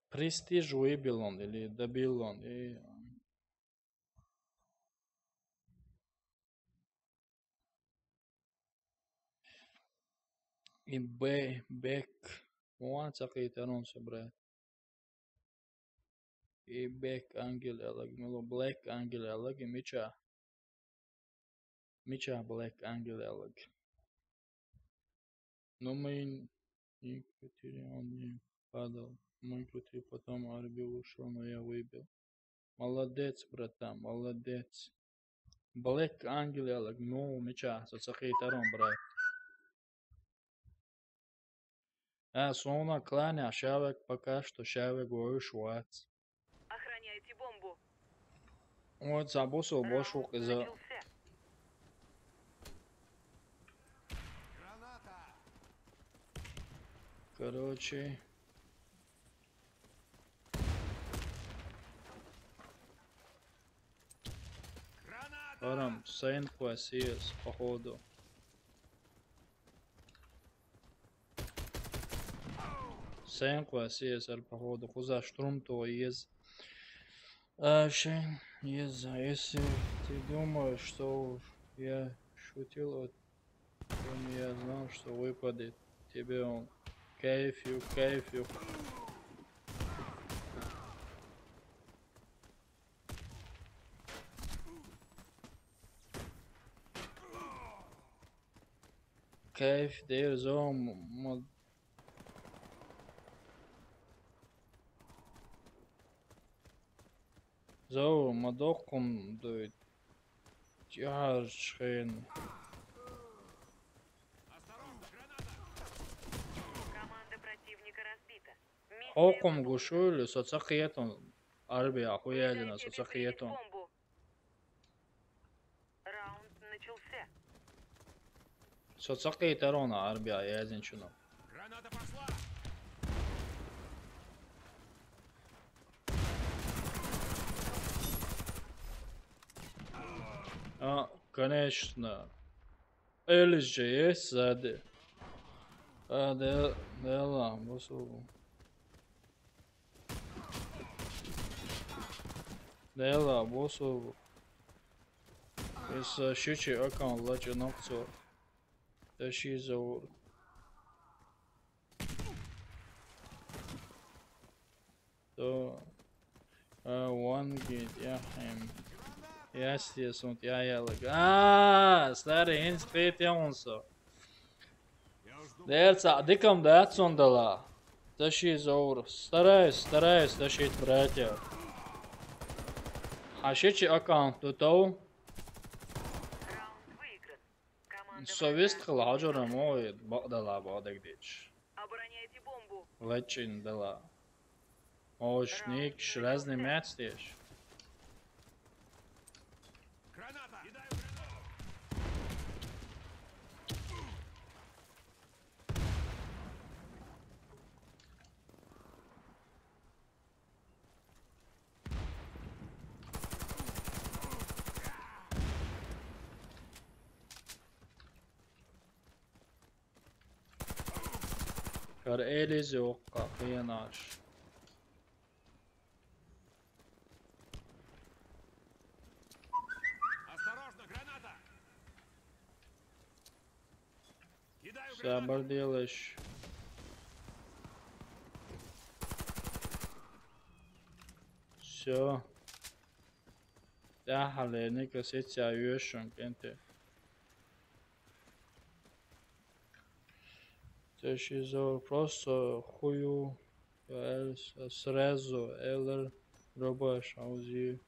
Престиж выбил он или добил он, и И бе-, бек. Уан цакъи тарон собрать. И бек ангел элаг. Мило блэк ангел элаг. И мича. Мича блэк ангел элаг. Но мы ин-, инкрутили, он не падал. Мы инкрутили, потом Арби ушел, но я выбил. Молодец, братан, молодец. Блэк ангел элаг, ну, мича, со цакъи тарон, брат. А, сона кланя, шавек пока что, шавек воюш вац. Охраняйте бомбу. Вот, забусу, бош вук из-за. Начался. Короче. Арам, сейн квасиес, походу. Сейн квасиес, ар, походу, куза штурм то ез. А, Шейн, ез, если ты думаешь, что я шутил, то я знал, что выпадет тебе он. Кайф ю, кайф ю. Кайф, дер зом, мо-, зо, мадокум дуй. Тяжхен. Команда противника разбита. Миссия Окум выполнена. Гушуйлю, соца киетон. Арби охуели на, соца киетон. Раунд начался. Соца киетарона арби язинчуно. Граната пошла. А, конечно. Элис же есть сзади. А, да, да ладно, босу. Да ладно, босу. Из, э, щучий аккаунт лача нокцо. Да ши заур. То, а, ван гит, я, эм. Я сте сунт, я, я, лаг. А, старый, инс, ты, ты, он со. Дерца, диком да, цундала. Тащи заур. Стараюсь, стараюсь тащить братьев. Хашичи аккаунт тутау. Раунд выигран. Команда врага. Совест хла хажора мой, бадала бадагдич. Обороняйте бомбу. Лечин дала. Ошник, разный мяч здесь. Кар элизи окка, хыянаш. Осторожно, граната! Кидаю гранату! Сабыр делаешь. Всё. Всё. ТӀаьххьара ника сица йоьшун кӀентий. Це шизо просто хую. Сразу элэр робаш аузи.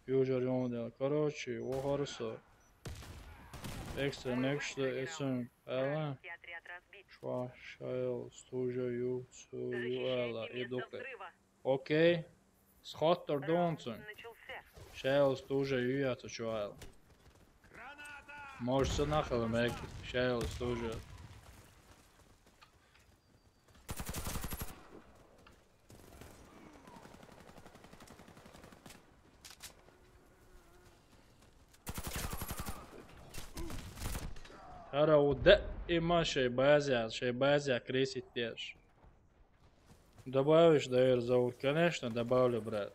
Южар ёндел. Короче, вохор со. Экстра некшта эсен ала. Шва шайл стужа ю цу ю ала. И духе. Окей. Схаттар донцун. Шайл стужа ю я цу чуал. Может, со нахала мэг. Шайл стужа. Ара у да има шей базя, шей базя кресит деш. Добавишь, Даир зовут? Конечно, добавлю, брат.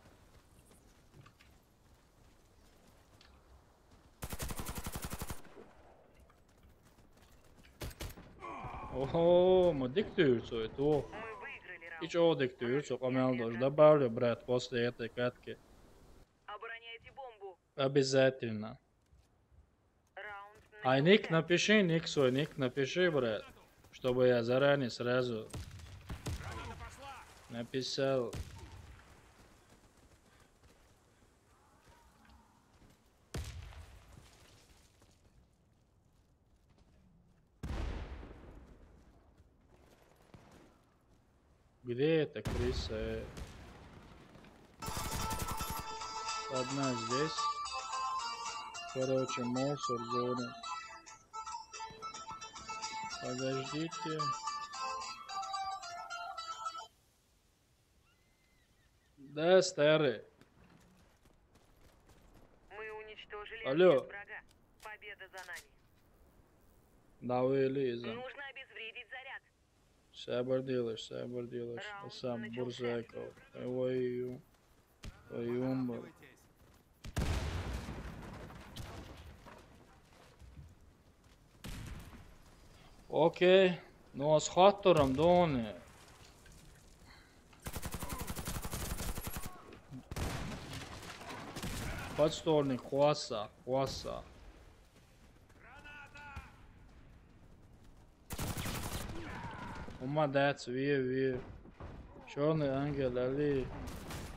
Ого, ма диктуется это. О. И чё диктуется? Помял даже. Добавлю, брат, после этой катки. Обороняйте бомбу. Обязательно. Раунд Ай, ник начался. Напиши, ник свой, ник напиши, брат. Чтобы я заранее сразу написал. Где эта крыса? Одна здесь. Короче, мусор зона. Подождите. Да, старый. Мы уничтожили Алло. Объект врага. Победа за нами. Давай, Лиза. Нужно обезвредить заряд. Сабыр делаешь, сабыр делаешь. Раунд Сам начался. Бурзаков. Ой, ю. Ой, юмба. Окей. Ну, а с хаттером дони. Подстольный хуаса, хуаса. Ума дац, вие, вие. Чёрный ангел, али.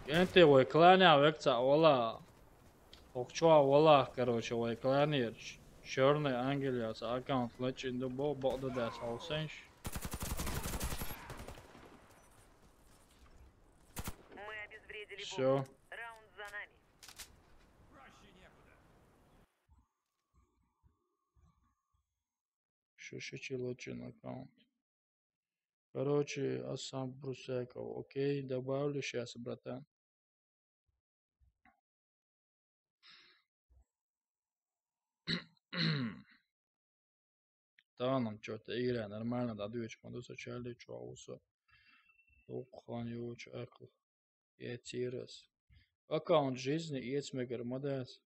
Энте вой кланя векца ола. Охчуа валах, короче, вай кланер. Чёрный ангел яса аккаунт лачин ду бо бо да да саусенш. Мы обезвредили Всё. Бомбу. Раунд за нами. Шиши лачин аккаунт. Короче, Асан Брусеков. Окей, добавлю сейчас, братан. Таным чё-то игра нормально, да, дочь, мадуса чали, чё, уса. Окхан, ёч, акл. Я тирас. Аккаунт жизни, ецмегер, мадас.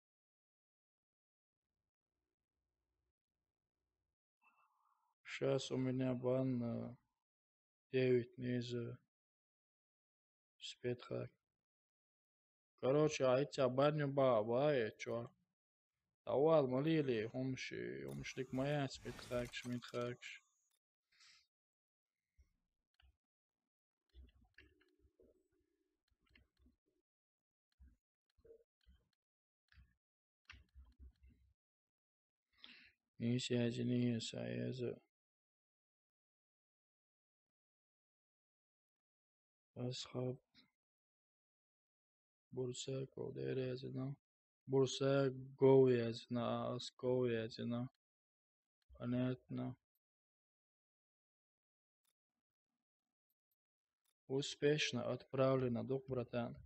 Сейчас у меня бан, э, девять низа. Спетхак. Короче, а эти баню ба, ба, э, чё? Авал малили, хумши, хумшлик моя, спетхак, шмитхак. Миссия Зениса, Еза. Асхаб. Бурсаков, дерезина. Бурсак, говязина, ас говязина. Понятно. Успешно отправлено, дух, братан.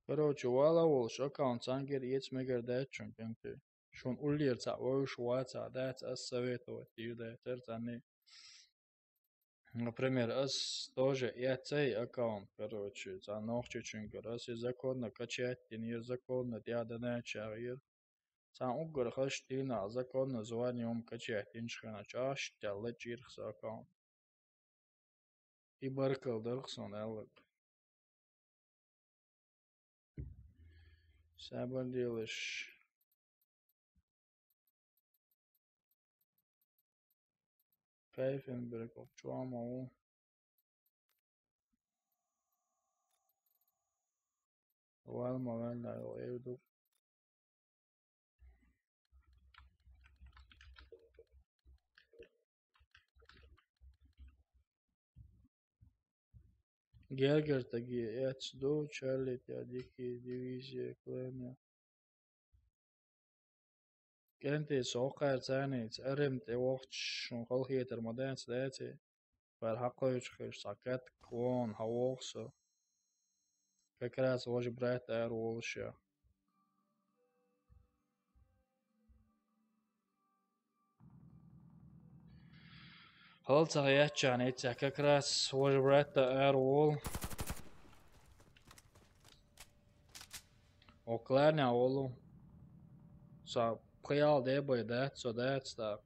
Короче, вала волш аккаунт сангер ецмегер дачун кенти. Шун уллер ца ойш ваца дац ас советовать дир да терцани. Например, ас тоже я цей аккаунт, короче, ца нохчи чунгер. Ас и законно качать дин, ир законно дяда начагир. Ца уггар хаш дина законно званием качать дин шхана чаш тя лачир хса аккаунт. И баркал дарх сон аьлларг. Сабар делаш. Кайфен берг чуама у. Вал ма вал да, эвду. Гергертаги эц ду, Чарли тя дики дивизия клэня. КӀентий со кхаьр царница, арем тӀе вохчун халхетар ма дац, даци? Пар хьакхойчу хиш, цхьа катка вон хьавогӀу со. Как раз вожа брат ара волуш я. Хьал ца хьаьччана, эццехь как раз вожа братта ара волу. Окларня волу. Са пхиал дебай дац, со дац так.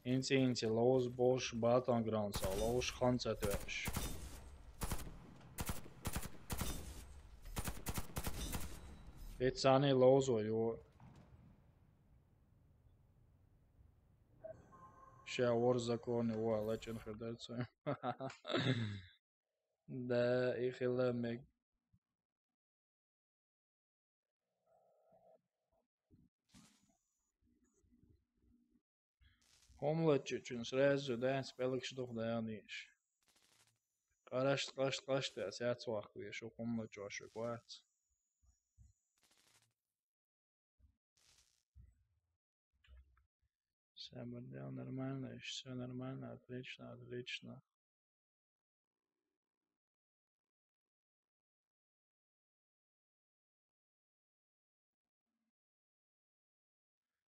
Инци-инци ловза болуш, Battlegrounds ловзуш, хан ца тоьуш. Эццани ловзо ю. Ша вор законе вон лачкъина хир дара цуьнан. Да, и хила мег. ХӀума лаччучун сразу дац пӀелгаш дух дагӀанийша. Къарашт, къашт, къашт, ас яц вахкале, шу хӀума лаччош век вац. Всё нормально, всё нормально, отлично, отлично.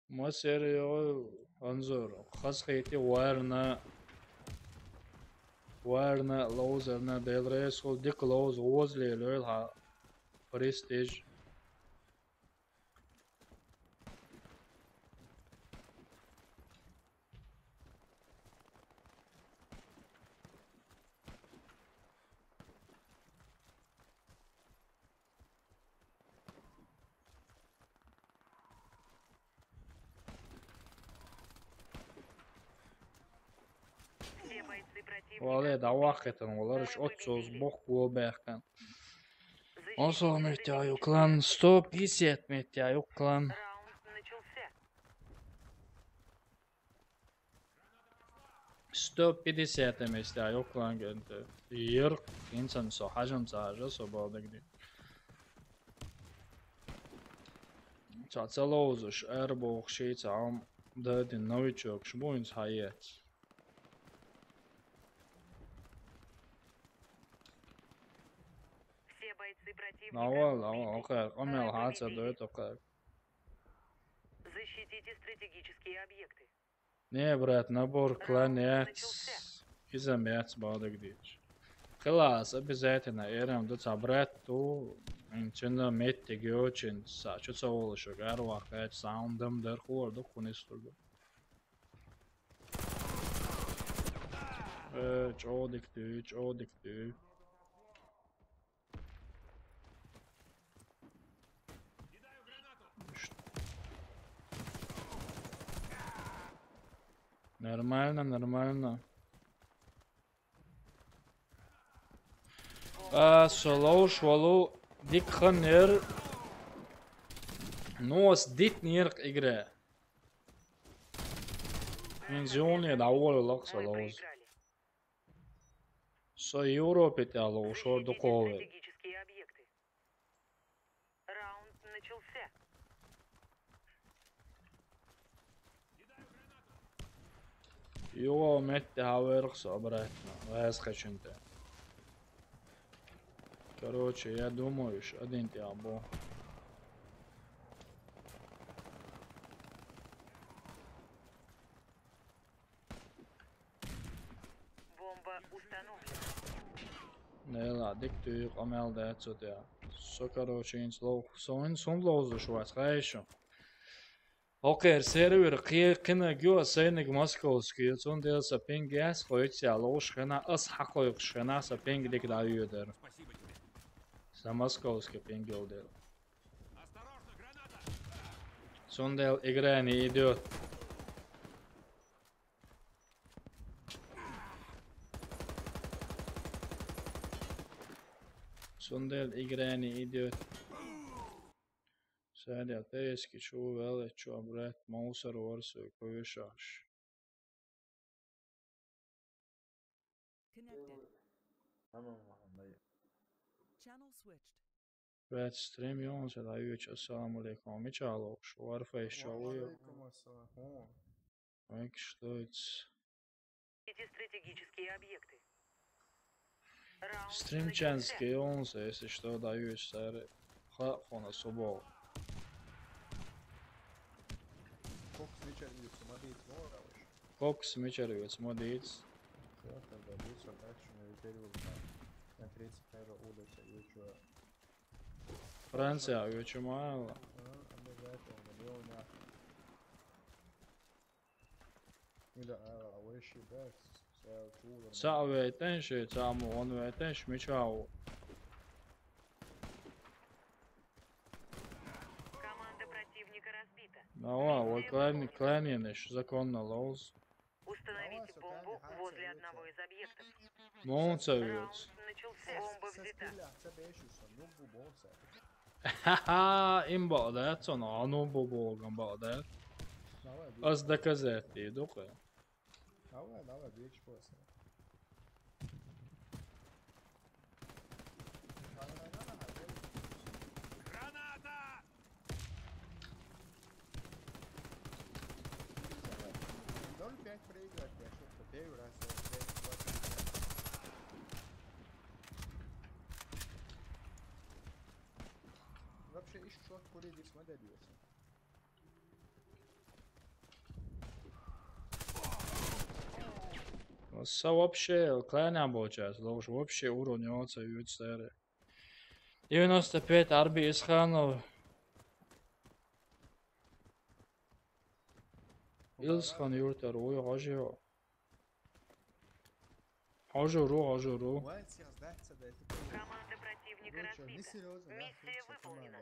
Масер йо, Анзор, хазахийти варна, варна, ловзарна, Дела реза хуьлда, дика ловза, вазле лойла хьан престиж. Вале, дӀаваккхийтина валараш оццо боккха баьхкан. Осо меття ю клан, сто пятьдесят меття ю клан. Сто пятьдесят меття ю клан генте. Йир, инсан со хьажам ца хьажа, со балдагди. Ца ца ловзуш, эр боху ши ца ам дадин новичок, шу буйнц хьаец. Все бойцы противника Навал, навал, окей, къамел хьаца дойту, окей. Защитите стратегические объекты. Не, брат, набор клан яц. Иза мец бадагдич. Хилас, обязательно, эрам ду ца брат ту, ин чина меттиг йочин, са чу ца волуш, арвахач, саундам дар хор ду хунис тургу. Э, чодик ту, чодик ту. Нормально, нормально. А, со ловш валу дик хан яр. Ну, ас дит нирк игра. Ин зоне да вола лакса лоз. Со Европе тя ловшор дукхове. Раунд начался. Йо, метте хьаверх со обратно. Ваьз хачунта. Короче, я думаю, что один тя бо. Бомба установлена. Не ла, дик ту къамел да цо тя. Со, короче, ин слов. Со ин сум ловзуш вац, хайшу. Окей, сервер кхе-, кхинаг ю, сайниг московский, цундел са пинг яс, хойця лош хена, ас хакойх шена, са пинг дик да юдер. Са московский пинг юдер. Цундел игра не идёт. Цундел игра не идёт. Садя, тейски, чу веле, чу, брат, мусор ворсу, куешаш. Connected. Tamam, anlayın. Channel switched. Brāt, stream jums, lai jūs, assalamu alaikum, Mičālo, šo Warface, šo uju. Alaikum assalam. Vai, что это? Эти стратегические объекты. Раунд Stream начался. Chance jums, если что, daju jūs arī. Ha, hona subo. Koks Mičer jūs modīts norauš? Koks Mičer jūs modīts? Jā, tad būs ar action review. Na trīsdesmit eiro ūdens, jo šo Francijā, jo čumāla. Jā, обязательно, jo, jā. Ida, ā, where she best? Sā čūla. Sā vētenši, sā mu on vētenši, Mičālo. Команда противника разбита. Nā, vā, vai klēni-, klēnieniši, zakonna lauz. Установите бомбу возле одного из объектов. Mūcavīts. Раунд начался. Бомба взята. Haha, im baudēt, son anu bobo gan baudēt. As dakazēt, tī dukai. Давай, давай, две чпосы. Граната! Ноль пять проиграть, я что-то первый раз, я, я, я, вообще, ещё что-то курить здесь модель есть. Sa вообще, klēnjā bočās, lauž вообще уровня оца ют стере. Девяносто пять, Арби Исханов. Илсхан юртар, уй, хожио. Хожуру, хожуру. Команда противника разбита. Миссия выполнена.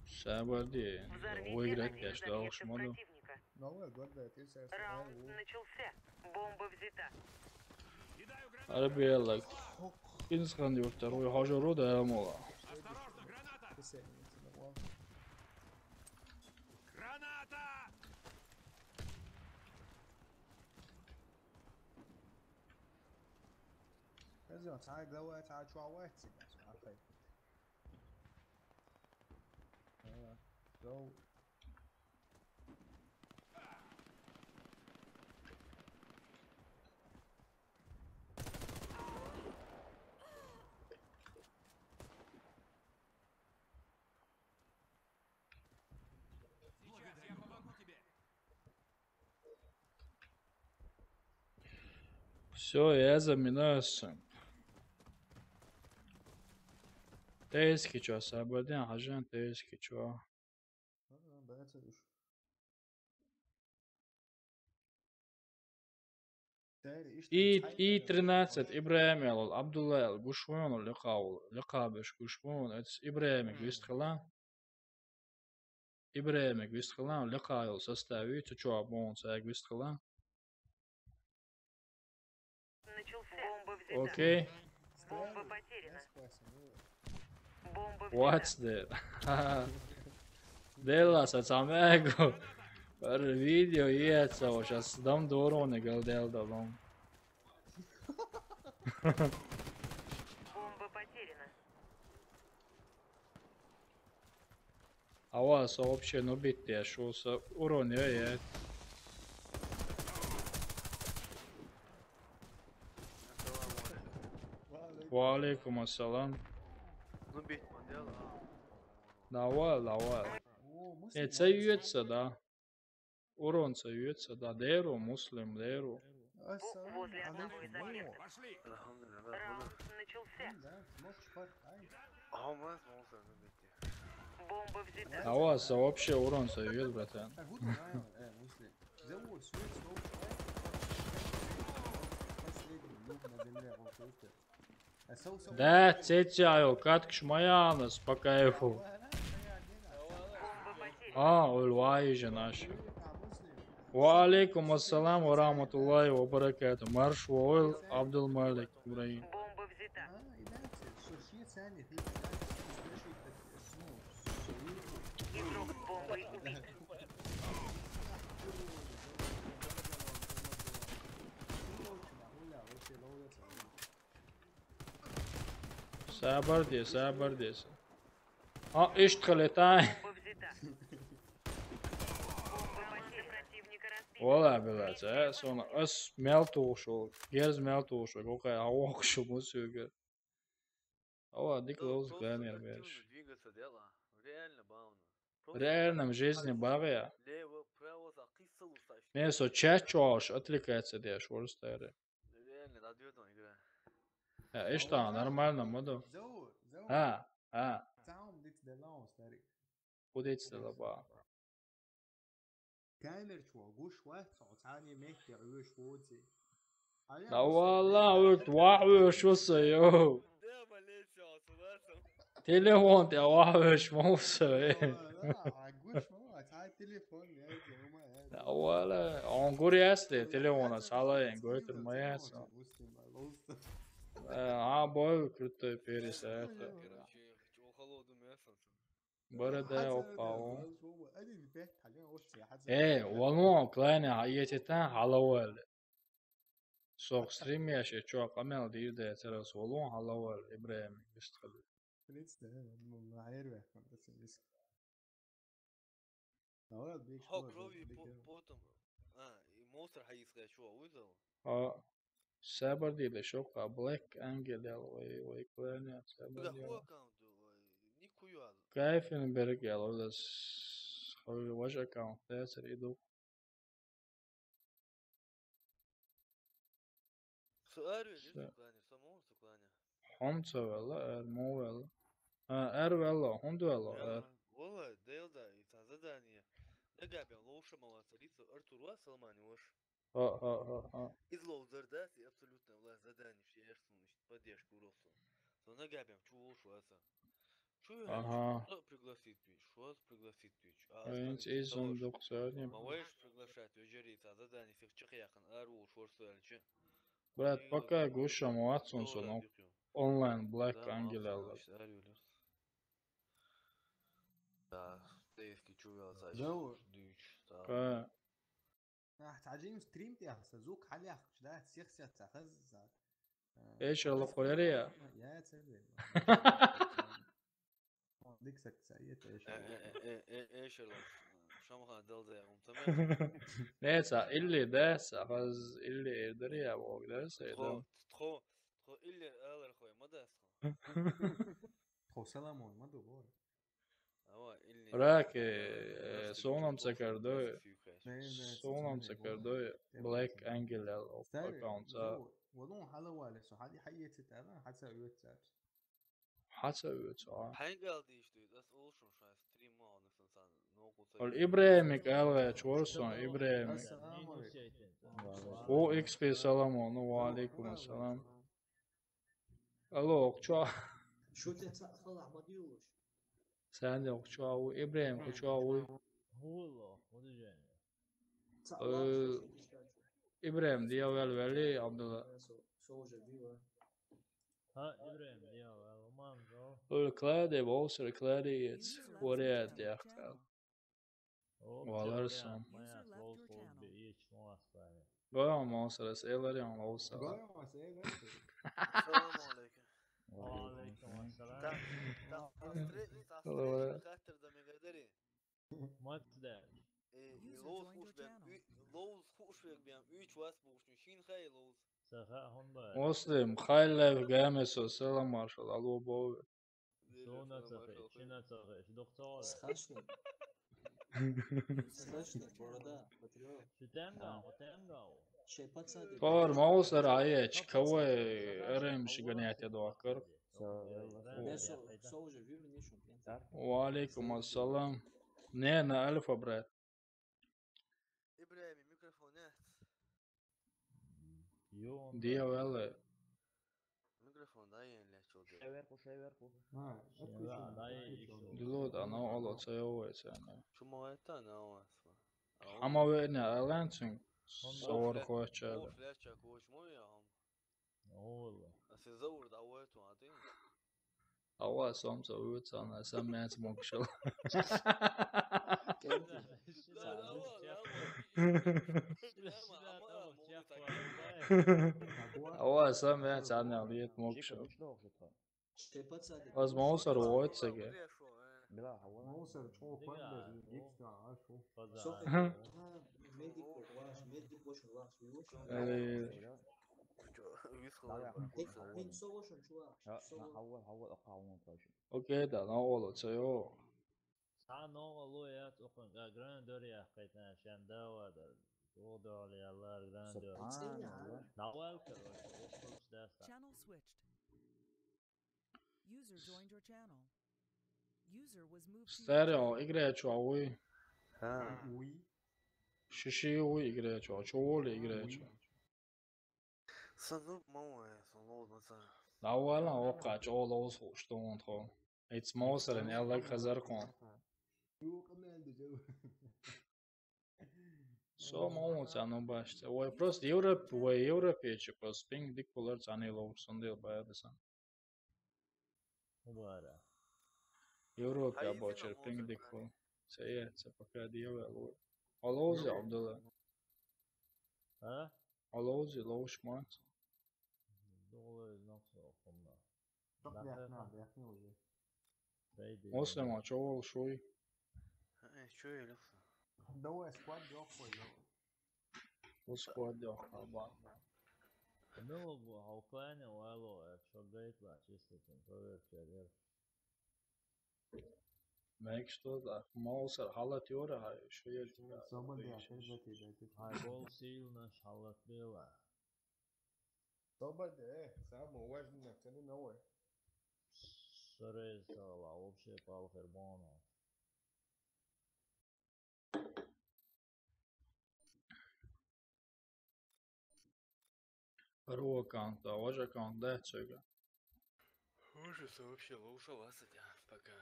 Сабарди. Взорвите один из объектов противника. Раунд начался. Бомба взята. Арабияллак. Инсхан юртар, уй, хожуру да ямола. Осторожно, граната! Граната! Ezzel a táj le volt átcsalva egyszerre, szóval áthelyezték. Jó. Всё, я заминаюсь. Тейски чё, сабадин, хажан тейски чё. И, и тринадцать, Ибраим ялол, Абдулла ял, гушвон, ликаул, ликабеш, гушвон, это Ибраим, гвистхала. Ибраим, гвистхала, ликаул состави, цу чё абон, са гвистхала. Начался. Бомба взята. Окей. Бомба потеряна. Бомба взята. What's that? Della sa samego. Par video iet savu, šas dam doronegal del dalom. Бомба потеряна. Ава, сообщение убитие, шо са урон, я, я. Ва алейкум ассалам. Ну, бить модель, а. Давай, давай. Э, це юется, да. Урон це юется, да. Деру, муслим, деру. Возле одного из объектов. Пошли. Раунд начался. Да, смог шпарт, ай. А у нас мусор забить. Бомба взята. А у вас вообще урон совет, братан. Как будто, а, э, в смысле, зовут, свет, свет, свет. Последний нуб на земле, вот, слушайте. Да, цецяю, каткш маяна, спокойфу. А, улвай же наш. Ва алейкум ассалам ва рахматуллахи ва баракату. Марш войл, Абдул Малик Ибрагим. Бомба взята. Игрок с бомбой убит. Сабар де, сабар де. А, ишт халетай. Бомба взята. Бомба потеряна. Противника разбита. Вала, блядь, а, сона ас мел тушул, герз мел тушул, какая, а ох, шуму сюгер. Ава, дик лоуз гранер берш. Реально, в жизни багъя. Мен со чат чош отвлекаться деш, орус тайры. Реально, ответная игра. Я, эшта, нормально, моду. Зау, зау. А, а. Саум дит делаун, старик. Кудец делаба. Камерчо гуш вац, цо цани мехте уйш водзи. Да валла, вот вах уйш вуса, йо. Телефон те вах уйш муса, э. Да валла, он гуряс те телефона сала ен гойтер маяса. Э, а бой крутой перес это. Борода опа. Э, валун клайне ететан халавал. Сох стрим яше чо камел дирде церас валун халавал Ибрагим бистхали. Принц да, ну, хайр вахман да сен бис. Давай бек. Хо крови потом. А, и монстр хайис качу уйдал. А, Сабар диле шока, Black Angel ял, ой, ой, клэня, Сабар диле. Кайфин берг ял, ода с-, хой ваш аккаунт, да, сэр, иду. Сэр. Хом ца вела, эр мо вела. А, эр вела, хом ду вела, эр. Вала, дел да, и та задание. Нагабя лоуша мала царица, Артур ва, Салмани ваш. А, а, а, а. Из лоузер да, си абсолютно власть задание, что я ж поддержку росу. Но нагабям, чу лоуш васа. Чу я, ага, что пригласить пич, что пригласить пич. А, эйнс, остальные эйсон того, что доксарни. Маваеш приглашать, вежери, та задание, всех чехияхан, ару, шорсуэльче. Брат, пока гуша муацун сону. Онлайн Black Angel алла. Да, сейфки чу я, значит, дюч, да. Ка. А, цаджим стрим тяхса, звук халях, да, всех всех цахаз. Эш ала колерия. Я, цербе. Дик сакса, это эш. Эш ала. Шамха далда я, умтама. Не, са илли да, са хаз илли эрдери я, вогда, са. Тхо, тхо, тхо илли алар хой, мадас. Тхо саламон, маду бор. Рак, э, э, сонам цакардой. Сонам цакардой. Black Angel аккаунт. Валун халавале, со хали хайети тана, хаца уйцап. Хаца уйца. Хайгал диш дуй, дас олшун шай стрим мауны сан сан, ноку сан. Ол Ибрагимик алга чорсон, Ибрагимик. Ассаламу алейкум. О, X P салам, ну, ва алейкум ассалам. Алло, окчо. Шутен са-, салах мадиулуш. Сен де окчо, у Ибрагим окчо, у. Гуло, удужен. Э, Ибрагим, диавел вели, Абдулла. Со-, со уже бива. Ха, Ибрагим, диавел, манго. Ул кладе, болсер кладе, ец. Вариант, яхтал. Валарсан. Гой, амалсарас, элари амалса. Гой, амалса, элари. Салам алейкум. Ва алейкум ассалам. Та, та, та, стре-, та, стре-, хаттер да мегадари. Мат да. Э, э, лоуз хуш бен, лоуз хуш бен, уч вас бушну, шин хай лоуз. Саха хонда. Муслим, хай лайф гамесо, салам маршал, алло, бо. Сона цахе, чина цахе, доктор. Скачни. Скачни, борода, патриот. Шутенгау, шутенгау. Тхо, Маусар, айач, кавай, эрем шиганятя дуакар. Всё, я вас Бесо, со уже выбрал, нечего, блин. Ва алейкум ассалам. Не, на альфа, брат. Ибрагим, микрофон нет. Диавеле. Микрофон, да, я не лечил. Шеверку, шеверку. А, отключил, да, отключил. Дилот, оно оло цеовое цена. Чума это на вас. Ама вене аланцин сор хоча. О, флешка коч мой, а. Ола. А се заур да вот, а ты? Ава сам са уцана, сам мяц мокшал. Ава сам мяц анял, ет мокшал. Аз Маусар уоцаге. Бля, а вон Маусар чё, панда, гипс, а, шу. Медик, ваш, медик, очень ваш, очень. Э, Окей, да, на оло цео. Са ногъа лу яц окъун, а, гран дори яхкайтан шандава да. О, доли Аллах, гран дори. Субханаллах. Навал, короче, окъун да са. Channel switched. User joined your channel. User was moved to your Стерео, играчо, а уй. Ха. Уй. Шиши уй играчо, чоли играчо. Сану мауэ, сану маса. Навала окъа чола осу, что он тхо. Эц Маусарен яллаг хазар кон. Со Маусар, ну, башта. Ой, просто Европ, ой, Европе, че, просто пинг дик полар цани лоуш, сон дел баядасан. Убара. Европе абочер пинг дик пол. Се е, се пока диавел. Алози, Абдулла. А? Алози, лоуш мац. Доллар нокса окъуна. Çok yakın abi, yakın olacak. Ослема, чё ол шуй? Э, чё, Илюха? Давай, сквад лёгкой, давай. Бу сквад ёкъ, аба. Ну, бу Алкания вало, э, чё гайт ла, чисто там, проверка, проверка. Мек что да, Маусар, халат ёра, ха, шо ел. Собаде, опять за тебя, ты. Ай, гол сильно, халат бела. Собаде, э, самое важное, цены новое. Сорез сала, вообще пал хербона. Пару аккаунта, ваш аккаунт да цега. Ваш это вообще лучше вас, да, пока.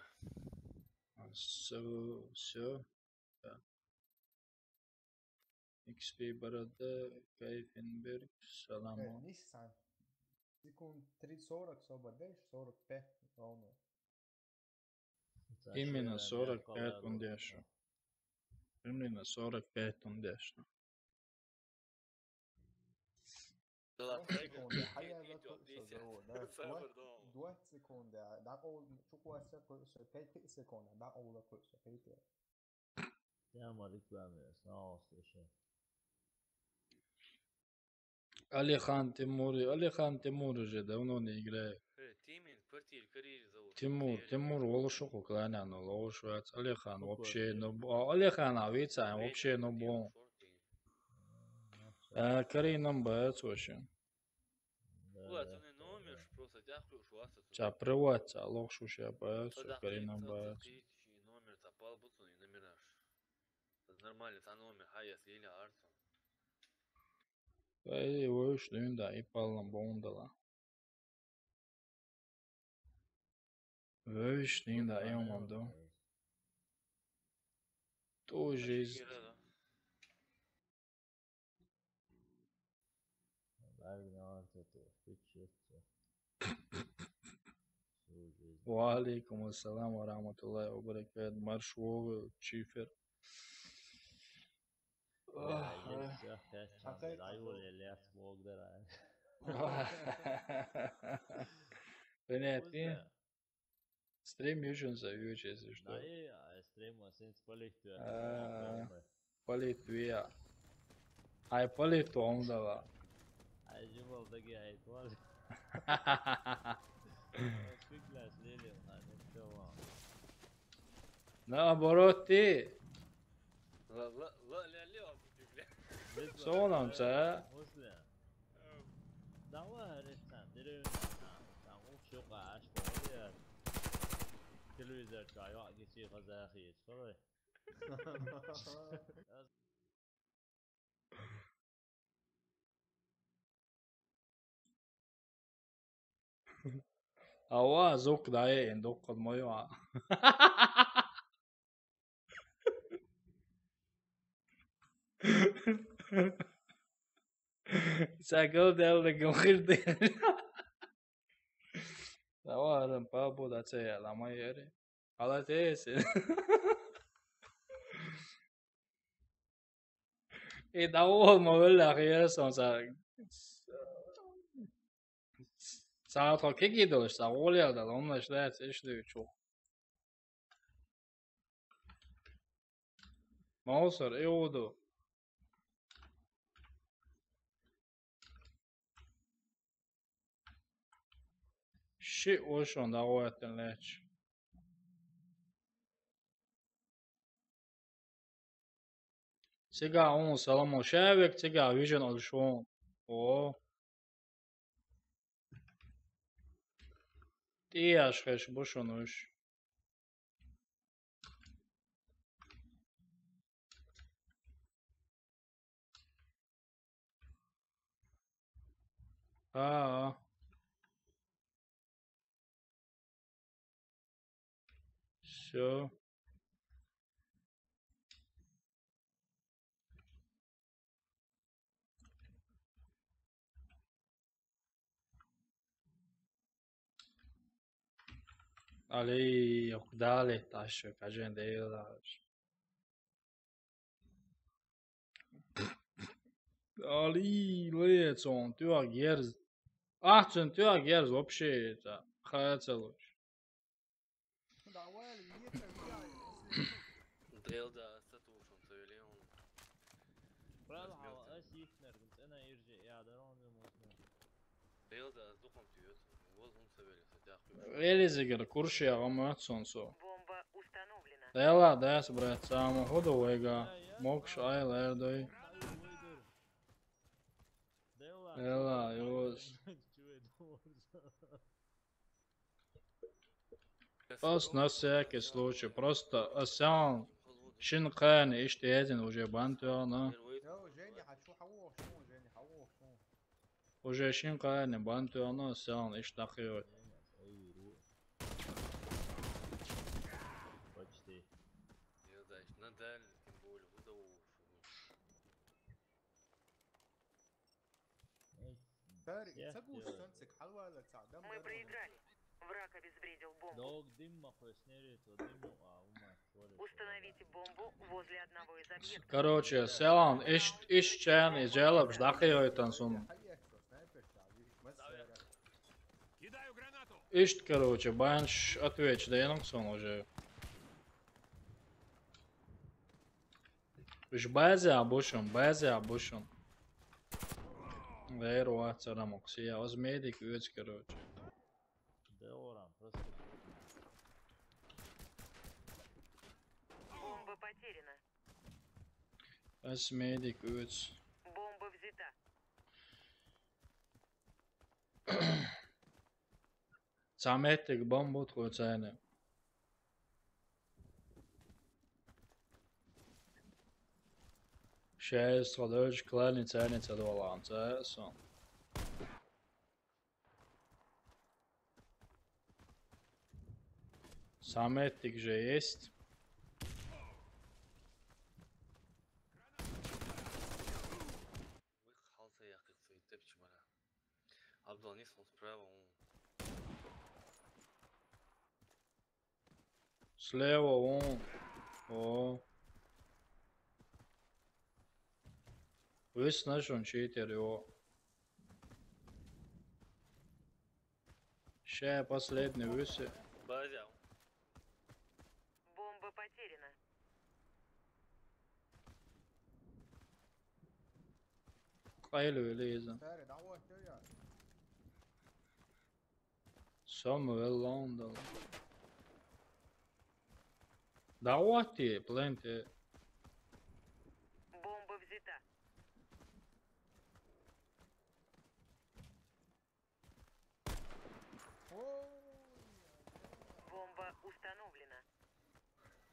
Все, все. Да. X P барада, Кайфенберг, салам. Э, Ниссан. Секунд тридцать, сорок, собаде, сорок пять, ровно. Именно сорок пять он дешо. Именно сорок пять он дешо. Двадцать секунд, хая за то, что, да. Двадцать секунд, да, о, чукуаса курсо, пять секунд, да, о, курсо, пять. Тема реклама, снова слышу. Алихан Тимур, Алихан Тимур уже давно не играет. Э, Тимин, квартир, карьер зовут. Тимур, Тимур, волошуку кланяно, лоушвац. Алихан вообще, ну, бо-, а, Алихан, а, вица, вообще, ну, бо. Э, Кари нам боец вообще. Ва, это не номер, просто дякую, что вас это. Ча, приват, ча, лох шуше боец, Кари нам боец. Номер, та пал бутон и номераш. Это нормально, та номер, хая, слили, арцу. Эй, войш, дюнда, и паллам, бондала. Вейш, дюнда, и умам, да. Тоже из- Ва алейкум ассалам ва рахматуллахи ва баракатух. Марш вогу, чифер. Понятно. Стрим южен зовёшь, если что. Да, и, а, стрим, а, сенс политвия. А, политвия. Ай, политвия, он дала. Ай, жимал, таки, ай, твал. Спиклас, лили, а, не что вам. Наоборот, ты. Ла, ла, ла, ля, ля, бля. Сонам, ца? Ва захи, сорой. Ава, зук дае ин дуккад мойва. Сагал дел де гохир де. Ава, адам пабу да це я, лама ери. Ала тесе. И да ол мо вела хиерсон са. Са то кеги долш, са олел да, он да шла се ишли чу. Маусар, и уду. Ши ошон да оятен леч. Сега он саламон шавек, сега вижен алшон. О. Тияш хеш бушунуш. А. Всё. Али, ок, дали, ташо, кажен дейлаш. Али, лецон, тюа герз. Ахцун, тюа герз, вообще, это, хацалуш. Делда, статушон, то или он. Правда, возьмёт. Ас ихнер, цена ирже, я дарон можно. Делда, духом тюет. Элизигер, курши агамат сонсо. Бомба установлена. Дела, дес, брат, само ходу вега. Мокш ай лердой. Дела, юз. Ос на всякий случай. Просто осян. Шин кайни иште езин уже бантуяна. Уже шин кайни бантуяна, осян иш тахиот. Почти. Мы проиграли. Враг обезвредил бомбу. Установите бомбу возле одного из объектов. Короче, селан иш иш чен и желоб ждахиойтан сум. Ишт, короче, банш отвеч да янг сон уже. Уж базе абушум, базе абушум. Вейр уа царамок сия, оз медик уец, короче. Да орам, просто. Бомба потеряна. Оз медик уец. Бомба взята. Цаметик бомбу тхуцайна. Шесть, сходович, кланицаница доланца, сон. Саметик же есть. Абдул, не сон справа, он. Слева он. О. Весь наш он читер, о. Ща последний выше. Базя. Бомба потеряна. Къайлу илиза. Самуэл Лондон. Давати, пленти. Бомба взята. Бомба установлена.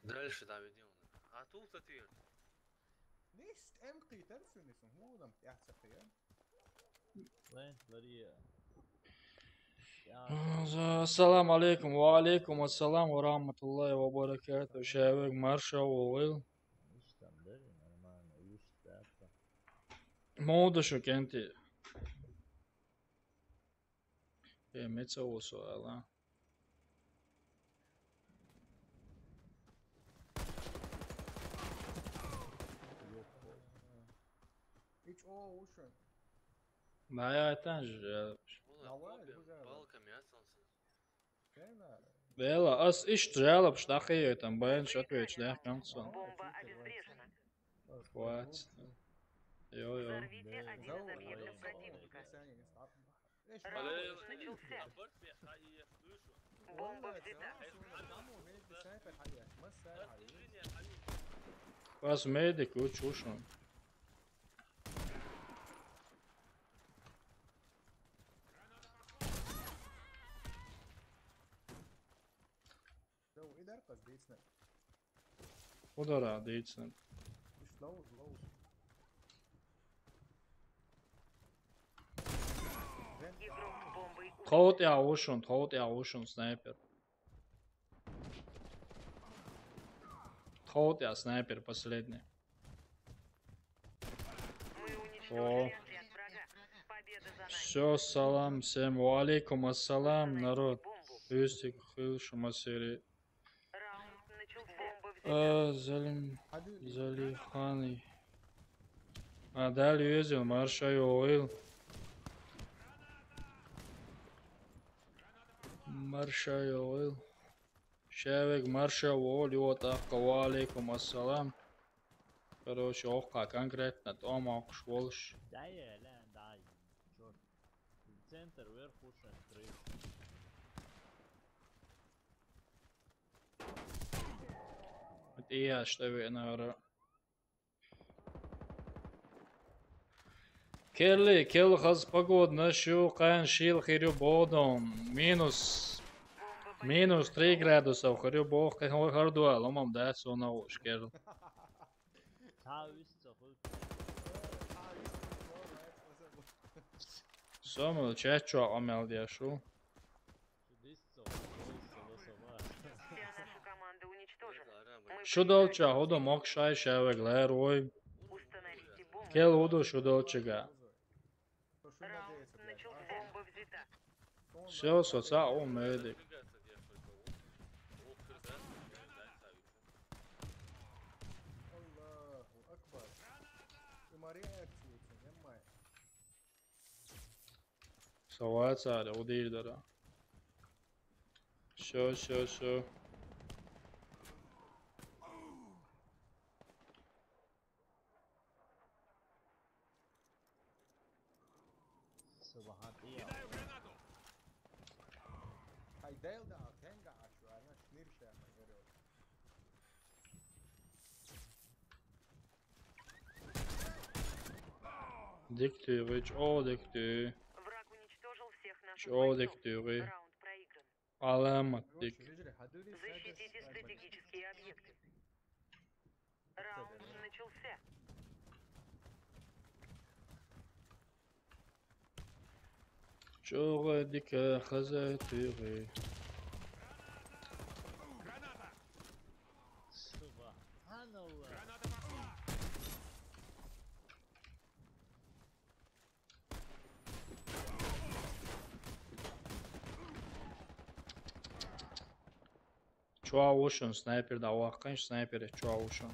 Дальше, да, ведём. А тут ответ. Ниш эм кхы тарсунис, хулам яхсахия. Лен, Лария. Ассаламу алейкум. Ва алейкум ассалам ва рахматуллахи ва баракату. Шавек марша улил. Ишта, даже нормально, ишта. Мода шукенти. Э, меца осо ала. Ич о ушен. Бая айтан же. Давай, палками асалсыз. Бела, ас ишт жалоб штахи там баян шатвеч да консон. Бомба обезврежена. Хватит. Йо, йо. Взорвите один из объектов противника. Раунд начался. Бомба взята. Вас медик учушен. Лоу, идар къаз дейсна. Удара дейсна. Иш лоу, лоу. Игрок с бомбой у- Тхоут я ушун, тхоут я ушун снайпер. Тхоут я снайпер последний. Мы уничтожили отряд врага. Победа за нами. Все, салам всем. Ва алейкум ассалам, народ. Бомбу. Юстик, хыл, шума сери. Раунд начался. Бомба взята. А, Залим, Залиханы. А, дали юзил, марша йоил. Марша йоил. Шавек марша йоил, вот так, ва алейкум ассалам. Короче, окка конкретно, там окуш волш. Да, я, ля, да, чёрт. Центр, вверх, уши, крыша. Вот и я, что вы, наверное. Келли, кел хаз погода, шу къан шил хирю бодон. Минус. Минус три градусов хирю бох, къан хор дуа, ломам да, сона уш, кел. Та вист цохуй. Сомыл чачо амел диашу. Вся наша команда уничтожена. Мы Шудолча, проиграли. Удо мокшай шавеглер, ой. Установите бомбу. Кел удо шудолчига. Раунд начался. Бомба взята. Все, соца, о, медик. Аллаху акбар. Има реакцию, понимаешь? Саваца, удир дара. Все, все, все. Субхатия. Кидаю гранату. Хайдел да, кенга ашу, ана шнир шема, герой. Диктуй, вы чё диктуй? Враг уничтожил всех наших бойцов. Чё диктуй? Раунд проигран. Аламат дик. Защитите стратегические объекты. Раунд начался. Чё дика хаза тюгы? Субханаллах. Чё ушун снайпер да вахканш снайпер чё ушун.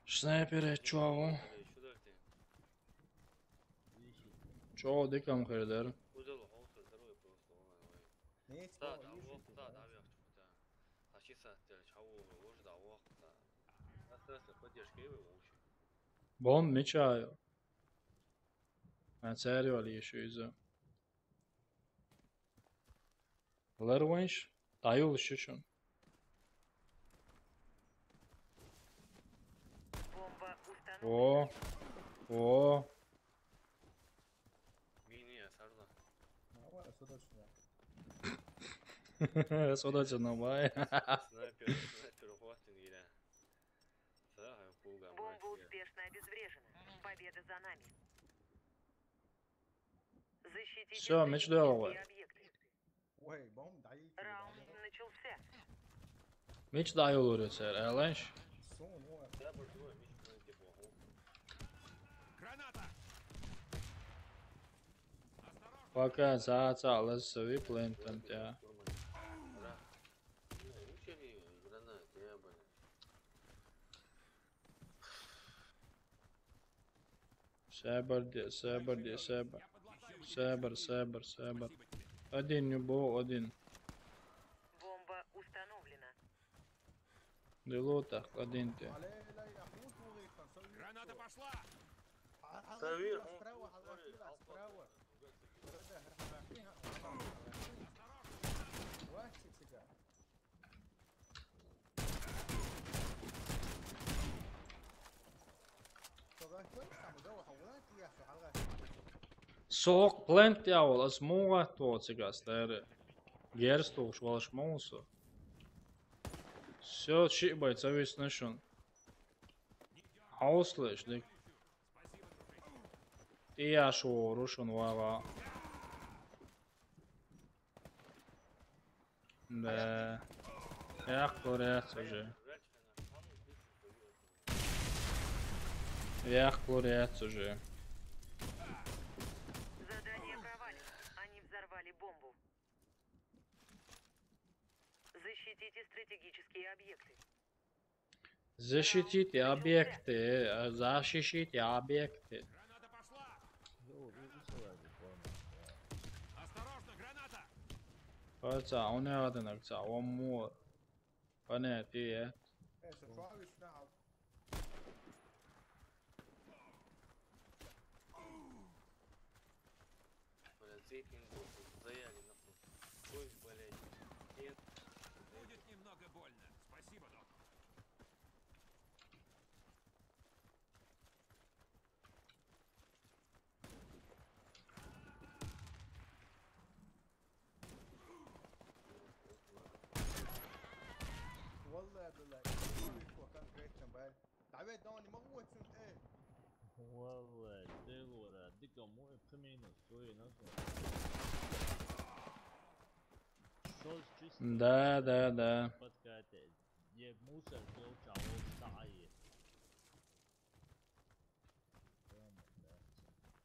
Снайпер чё у. Чё дикам хердер. Бон мечаю. А царь вали ещё из-за. Ларванш, таюл шишун. Бомба установлена. О, о. Мини я сарла. Давай, сюда, сюда. Сюда что, давай. Снайпер, снайпер, вот он, Ира. Бомба успешно обезврежена. Победа за нами. Всё, меч дал. Раунд начался. Меч дал, говорю, сэр, Элэш. Пока за, за, лес, выплентан, да. Сабар де, сабар де, сабар. Сабар, сабар, сабар. Один, любого один. Бомба установлена. Дело так, один ты. Граната пошла! Савир, он справа, справа. Сох плент явал, аз мугат то цигас дары. Герстуш валаш муса. Всё, чибай, цавис нашун. Ауслэш, дик. Тияш ворушун вава. Да. Ях, курец уже. Ях, курец уже. Задание провалено. Они взорвали бомбу. Защитите стратегические объекты. Защитите объекты, э, защищите объекты. Паца, он не один, а паца, one more. Понятие. Блядь, сейфинг был, заели нахуй. Ой, блядь, нет. Будет немного больно. Спасибо, док. Валлай, блядь, конкретно, блядь. Давай, давай, не могу отсюда, э. Валлай, ты, Лора, ты кому и пхмина, стой, на. Да, да, да. Подкатит. Дед мусор, белча, вот, стаи.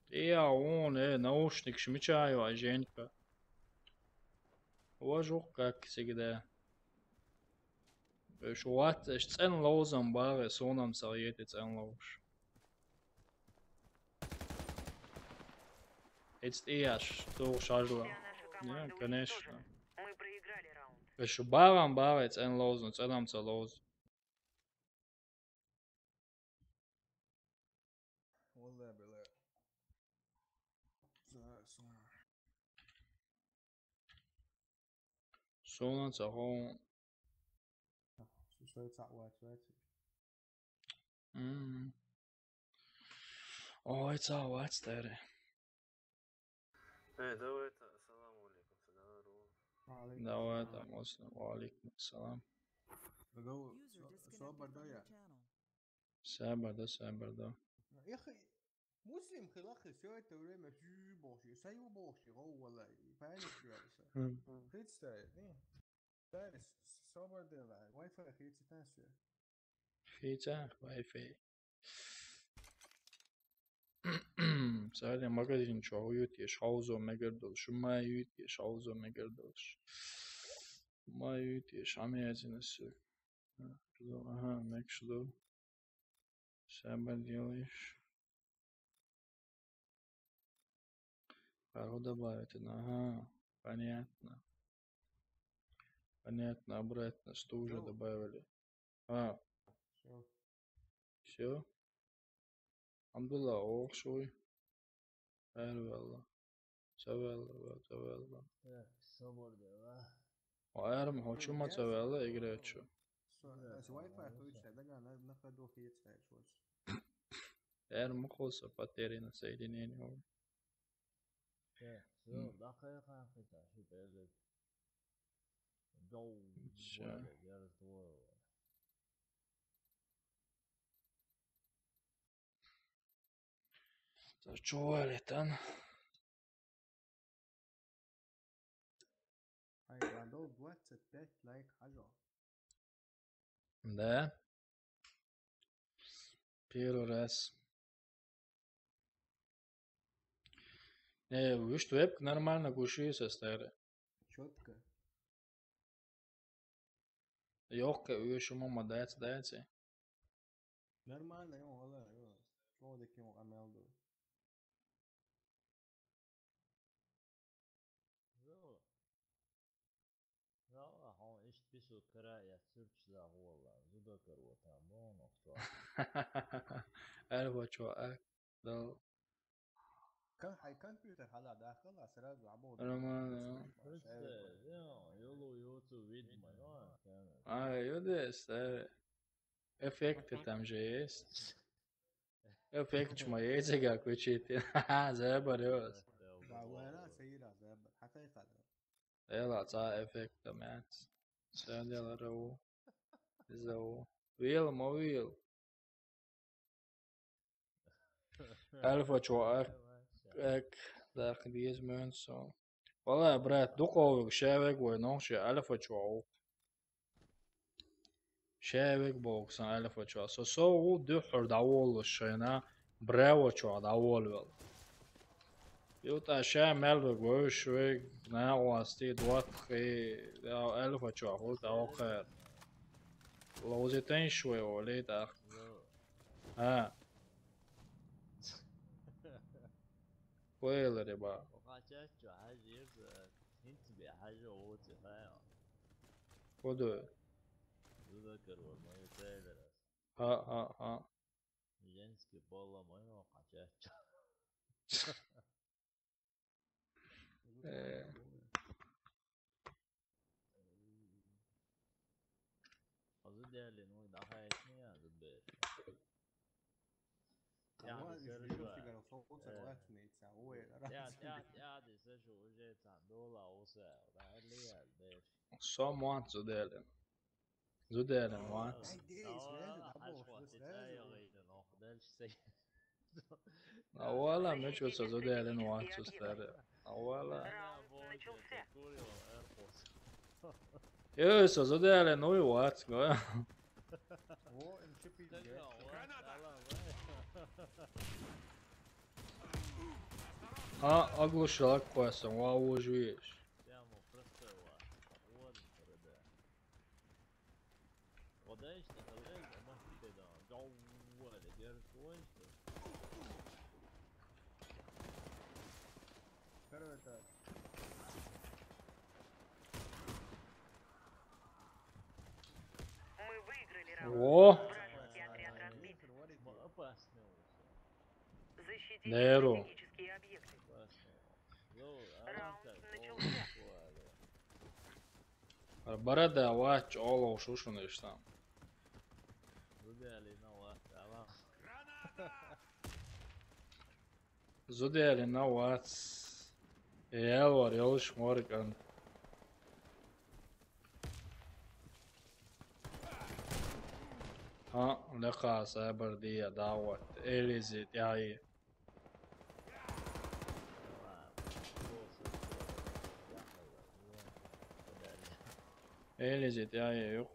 Иа, он, э, наушник шмичаю, а Женька. Уважух, как всегда. Эш уат, эш цен лоузам бары, сонам саеты цен лоуш. Эц иаш, то шажла. Не, конечно. Мы проиграли раунд. Эш барам бары, цен лоузам, ценам ца лоуз. Валлай, бля. За, за. Сона цагаан. Сусай цагаат, цагаат. Мм. Ой, цагаат, старый. Э, давай, та-, салам алейкум, здорово. Ва алейкум салам. Давай, там, ос-, ва алейкум салам. Здорово. Со-, собар да я? Сабар да, сабар да. Эх, Муслим хилахи всё это время жу боши, саю боши, го валай, паниш вялса. Мгм. Хитстай, не? Дай с-, собар да ла, Wi-Fi хитстай всё. Хитса, Wi-Fi. Сари магазин чё, уют еш, хаузо мегердол, шума ют еш, хаузо мегердол. Ма ют еш, ами азина всё. Ага, мекшдо. Саба делаешь? Пару добавить, ага, понятно. Понятно, обратно, что уже добавили? А. Всё. Всё? Абдулла, ох, шуй. Эр валла. Цавалла, ва, цавалла. Э, собор да, ва. Эр ма, хочу ма цавалла, играть чё. Со-, э, с Wi-Fi включай, да, на, на ходу хитстай, чё. Эр ма хоса потеряно соединение. Э, всё, да, хай, хай, хай, хай, хай, хай. Ща. Чё валит, а? Ай, Владос, двадцать пять лайк хьажа. Да? Первый раз. Э, вуьшта вебка нормально гуш ю со, старый. Чётко. Йоккха уьйш ма дац, дац. Нормально, йо, вала, йо. Чё да кем амел ду? Йо. Йо, хьо ишт пису кара я цурч за гула. Зуда карвата, бон охто. Альфа чё, а? Да. Кан-, хай компьютер хьала дахала, сразу або. Нормально, да. Просто, йо, йолу йоцу видно, йо, камера. А, йо, да, старый. Эффекты там же есть. Эффект ма езега включить. Ха-ха, забар, йо. Да, вара, сейра, забар. Хакай хада. Эла, ца эффект там, я. Садела рау. Зау. Вил, ма вил. Альфа чё, ак, ак, да, кдиз мёнсо. Вала, брат, дукховиг шавиг вай нохчи альфа чё. Шавиг боксан альфа чё. Со, со у духур даволу шайна, браво чё даволвел. Юта ша мел вай гой швей, на уасти дуат хи, я альфа чё, хул та охер. Лози тен швей о, лей та. А. Койлери ба. Охача чё, хажир, хинт бе, хажа оти, хая. Кодо? Зуда карва, мои трейлеры. А, а, а. Женский пол, мои охача чё. Э. Азу дели, ну, да, хай, не, азу бе. Я, да, сэр, жо. Э. Я, я, я, да, сэр, жо, уже там, дола, усе, да, или я, да. Со муат зу дели. Зу дели муат. Ай, дей, связи, да, бо, связи. А вала, мечуца зу дели муат, су старый. А вала. Раунд начался. Ё, со зу дели, ну и вац, го. О, МЧП, да. А, оглушал квасом, ва, уж видишь. Прямо простой ва. Вот, да. Вода ещё, вода ещё, махи да. Гау, вали, держи, твой что? Второй этаж. Мы выиграли раунд. О! Вражеский отряд разбит. Ма-, опасный уже. Защитите Неру. Стратегические объекты. Опасный. Йо, раунд начался. Барада вач оло шушун иштам. Зудели на вац, ала. Зудели на вац. Эл вар, ёлш морган. А, леха сабар дия дават. Элизи тяи. Элизи тяи, юх.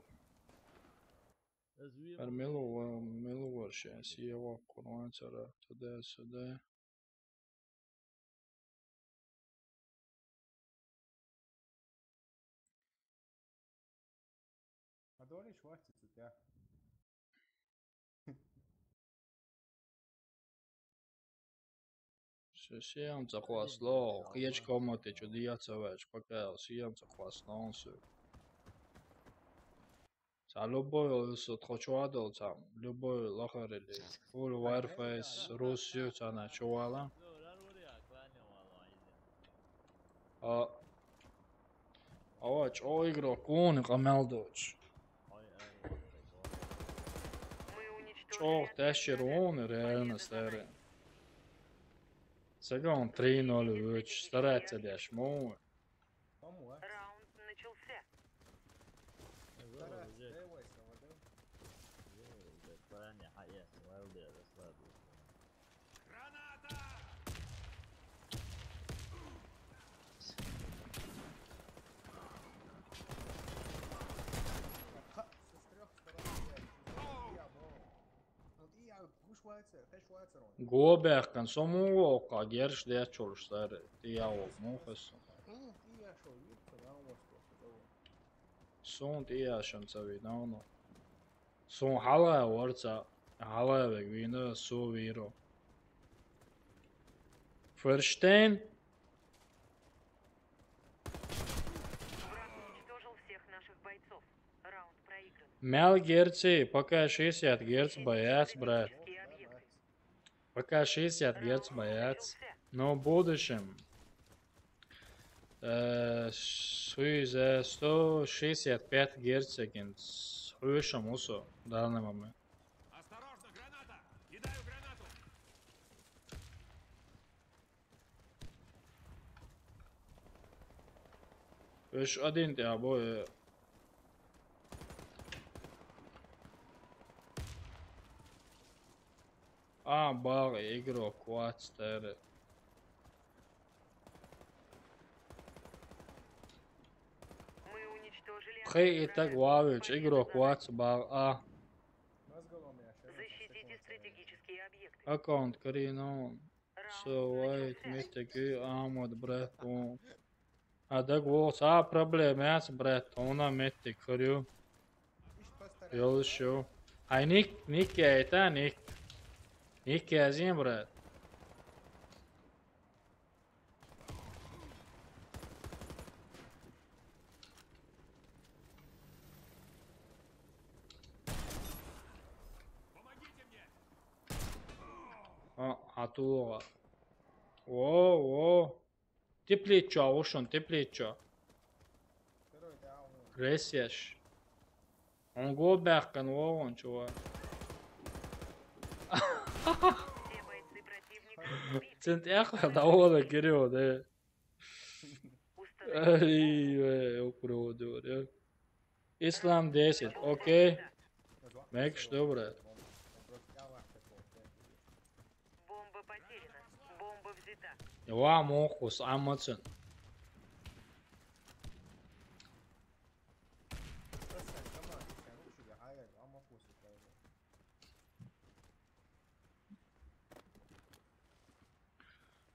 Ар мелу ва-, мелу варша, сия ва курван цара, туда-сюда. А дориш варчица тя. Се-, сиям ца хвасло, хиеч комнате чудия ца вач, пока сиям ца хвасло, он су. Ца любой су тхо чуадол ца, любой лахар или Full Warface, Русию ца на чувала. А, ава, чӀо игрок уни къамел доч. ЧӀо тешир уни, реально, старый. Сагон три ноль вуч, стараться деш му. Раунд начался. Гобехкан, со мун вокха, герш дечулш сари, ти явол, мун хесу. Сун ти яшан ца винавну. Сун хала варца, хала вег вина, су виро. Ферштейн? Враг уничтожил всех наших бойцов. Раунд проигран. Мел герци, пока шестьдесят герц боец, брат. Стратегические объекты. Пока шестьдесят герц боец. Но в будущем э, сто шестьдесят пять герц секунд. Слышим, усо, в данный момент. Осторожно, граната! Кидаю гранату! Эш один те або, э. А, баг, игрок, вац, тери. Мы уничтожили. Хей, и так вавич, игрок, вац, баг, а. Защитите стратегические объекты. Аккаунт, Карина. Савайт, меттеги, амуд, брат, он. А, да, гол, са проблема, яс, брат, она меттег, харю. Ёлшо. Ай, ник, ник, это ник. Ник, я зим, брат. А, атуга. О, о. Тепличо, ушун, тепличо. Ресеш. Он го бахкан вогон, чувак. Цент эхо довольно герё, да. Ай, ой, округ, да. Ислам десять, окей. Мекш, добре. Бомба потеряна. Бомба взята. Ва мохус, амацын.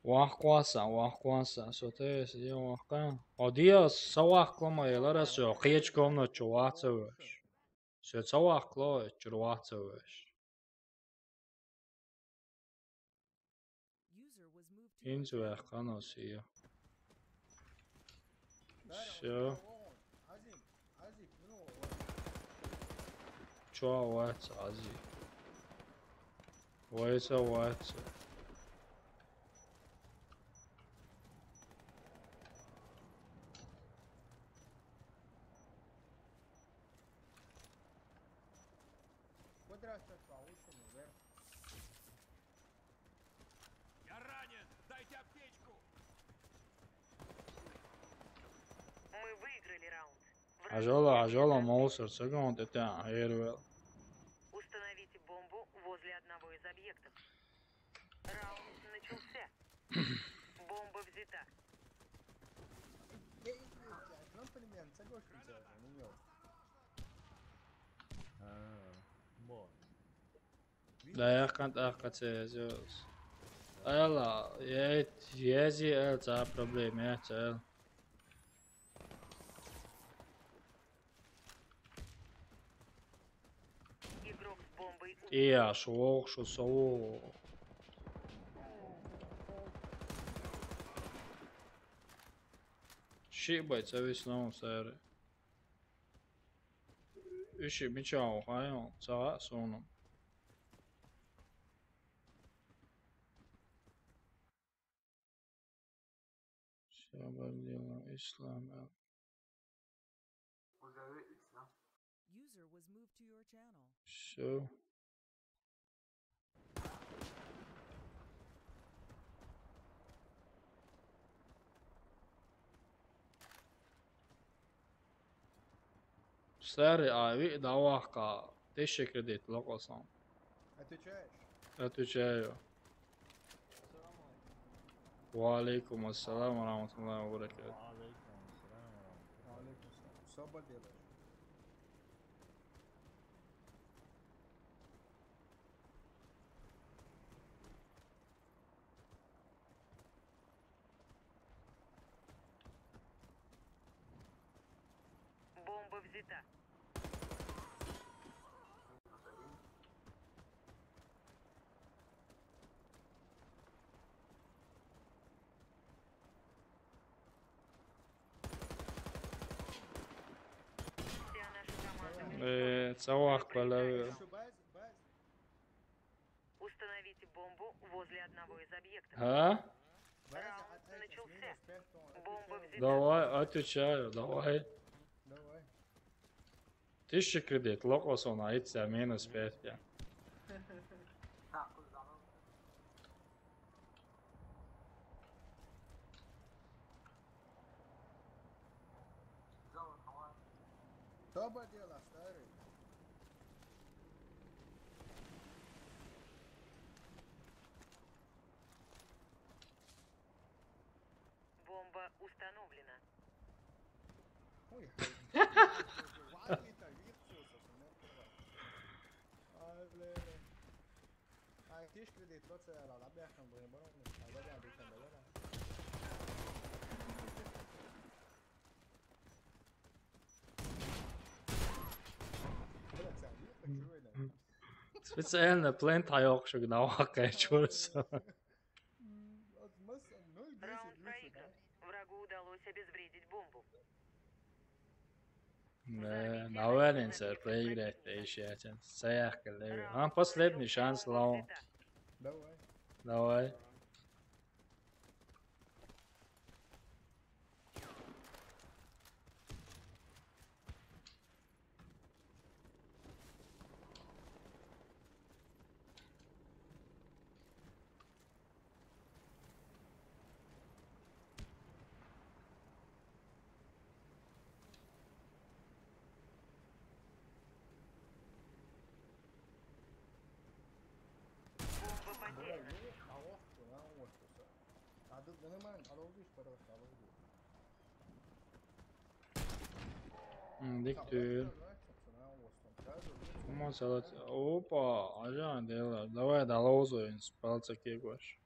Вахкваса, вахкваса, со те сидел вахка. Одия са вахклама елара со, кечкомна чувацаваш. Со са вахкло чувацаваш. Инзу вахкано сия. Всё. Чё, вац, ази? Вайца, вац. Квадрат получим, вверх. Я ранен! Дайте аптечку! Мы выиграли раунд. Враг Ажала, потерян. Ажала, моусер, секунд, это Эрвел. Установите бомбу возле одного из объектов. Раунд начался. Бомба взята. А, бо. Да, я в контакт хотел сделать. Ела, я, я зи, э, за проблем, я цел. Игрок с бомбой у- И аж лох, что со. Шибай, це весь новый серый. Иши меча ухайо, цага соном. Всё, бандила, ислам. User was moved to your channel. Всё. Сари, а ви даваха, теши кредит локосан. Отвечаешь? Отвечаю. Ва алейкум ассалам ва рахматуллахи ва баракатух. Ва алейкум ассалам. Всё, боль делаешь? взята. Вся наша команда Э, цавах палавы. Установите бомбу возле одного из объектов. А? Раунд начался. Бомба взята. Давай, отвечаю, давай. Давай. Тысяча кредит, локосон, а это минус пять. Что бы дело, старый? Бомба установлена. Ой, ладно, это виртуоза, смотри. Ай, бля. Ай, тишь кредит, вот это, ладно, бляха, блин, барон, а, да, да, да, да, да. Блядь, а, нет, так чего это? Специально плент айок шуг на вакай чурса. М, вот мы с-, ну и десять Раунд выше, да? Проигран. Врагу удалось обезвредить бомбу. Да, наверное, проиграть, да, ещё один. Стояк, да. А, последний шанс, лаун. Давай. Давай. Бомба потеряна. Бля, ну, алло, куда он вот это? А тут, да нормально, алло, видишь, пожалуйста, алло, видишь. М, дик тюр. Уман салат. Опа, ажан дела. Давай, да, лоузу, спалца кегваш.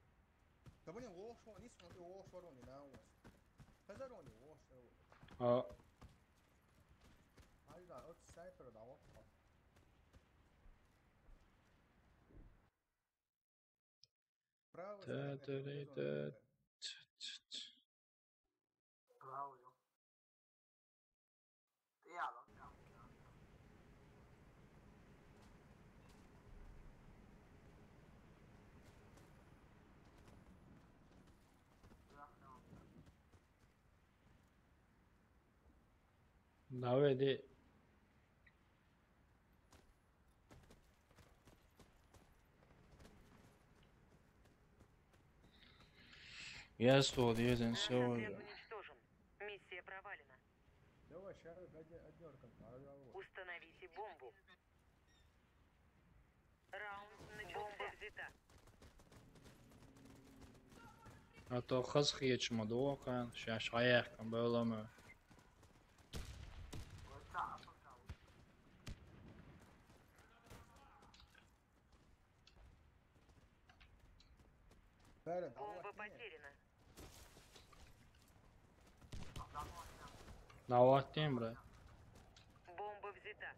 Да блин, лоуш вон, не смотри, лоуш вон, не на вас. Хазар вон, лоуш вон. А. Ай, да, вот снайпер, да, вот. Право. Та-та-ри-та. Право. Давай, иди. Я стол, я занесён. Наш отряд уничтожен. Миссия провалена. Давай, ща, дайте однёрка, пожалуйста. Установите бомбу. Раунд начался. Бомба взята. А то хаз хечма дока, ща шаях, там было мы. Бомба потеряна. Давай, тем, бля. Бомба взята.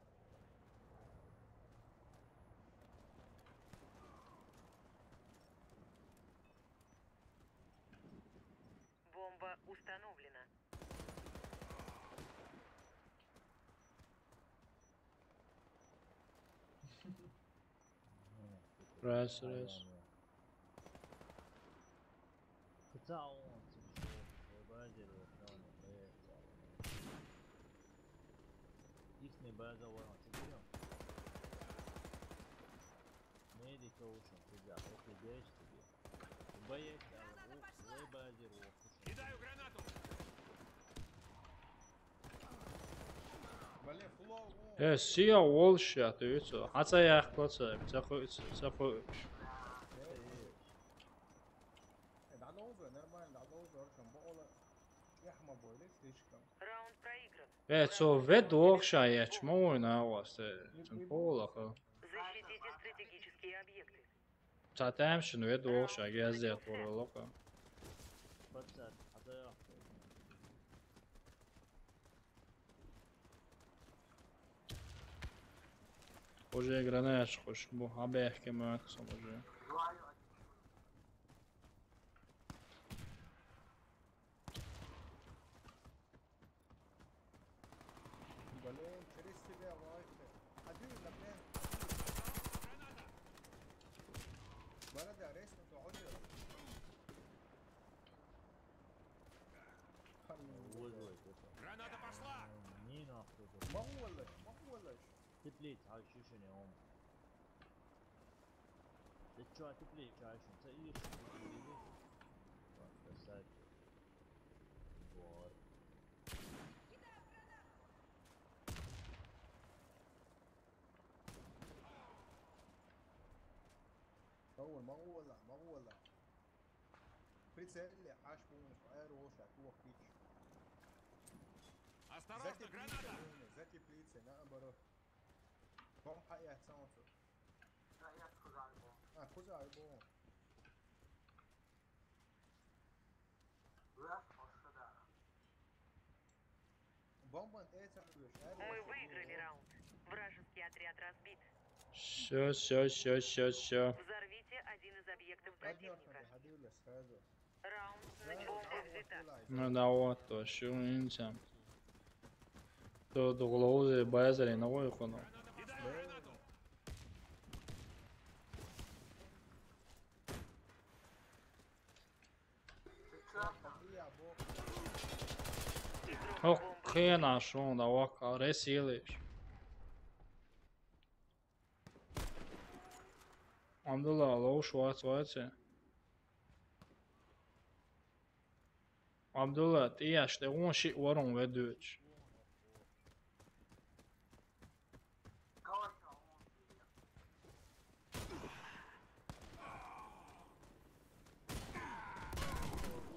Бомба установлена. Раз, раз. Ихний база вон, ты видел? Медика ушел, ребят, ох, и дальше тебе. Боец, а, в, в базе, в. Кидаю гранату! Блин, флоу, о. Э, сия волша, ты видишь? Хаца яхлаца, цаху, цаху. Э, да, долго, нормально, да, долго, Артём, было. Яхма болит слишком. Раунд проигран. Э, цо вед волша, я чмо война у вас, э, цен полаха. Защитите стратегические объекты. Цатам шин вед волша, я зет воролока. Бацат, а то я. Уже гранаташ хӀуш бу, хьабаьхке ма вац со уже. Блин, через тебя лайфы. Один на пять. Борода, рейс на то, он же. Ой, ой, это. Граната пошла! Не нахуй. Могу вылазить, могу вылазить. Теплица, а ещё не он. Ты чё, теплица, а ещё? Ты ещё не видишь? Вот, красавчик. Вот. Могу, могу вылазить, могу вылазить. Прицелили, аш полностью, аэроша, туох пич. Осторожно, граната! За теплицей, наоборот. Бом хаяц солнцу. А, куда альбом? Лев, вот сюда. Бомбан эцан. Мы выиграли раунд. Вражеский отряд разбит. Всё, всё, всё, всё, всё. Взорвите один из объектов противника. Раунд начат. Бомба взята. Ну да, вот то, что инсам. То дуглоузе базаре на ой хуну. Ох, хрена шо, да вака, ресилиш. Абдулла, лоу швац ваце. Абдулла, ти яш, те он ши варон ведуч.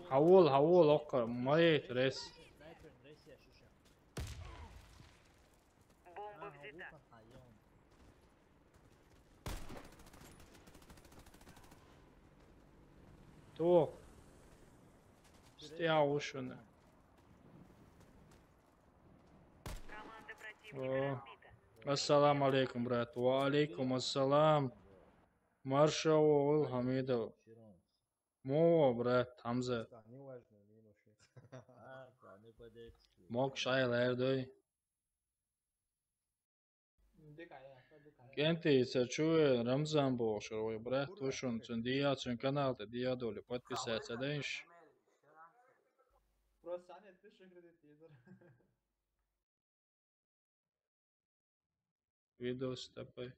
Хавол, хавол, окка, мает, рес. Бомба взята. То. Стя ушуна. Команда противника разбита. Ассаламу алейкум, брат. Ва алейкум ассалам. Маршал Хамидов. Мо, брат, Хамза. Мог шай лердой. КӀентӀий, ца чуе Рамзан бохуш вай брат тушун, цуьнан дия, цуьнан канал тӀе дия долу, подписаться ца дайш. Просто саня, ты же кредит лидер. Видос тапай.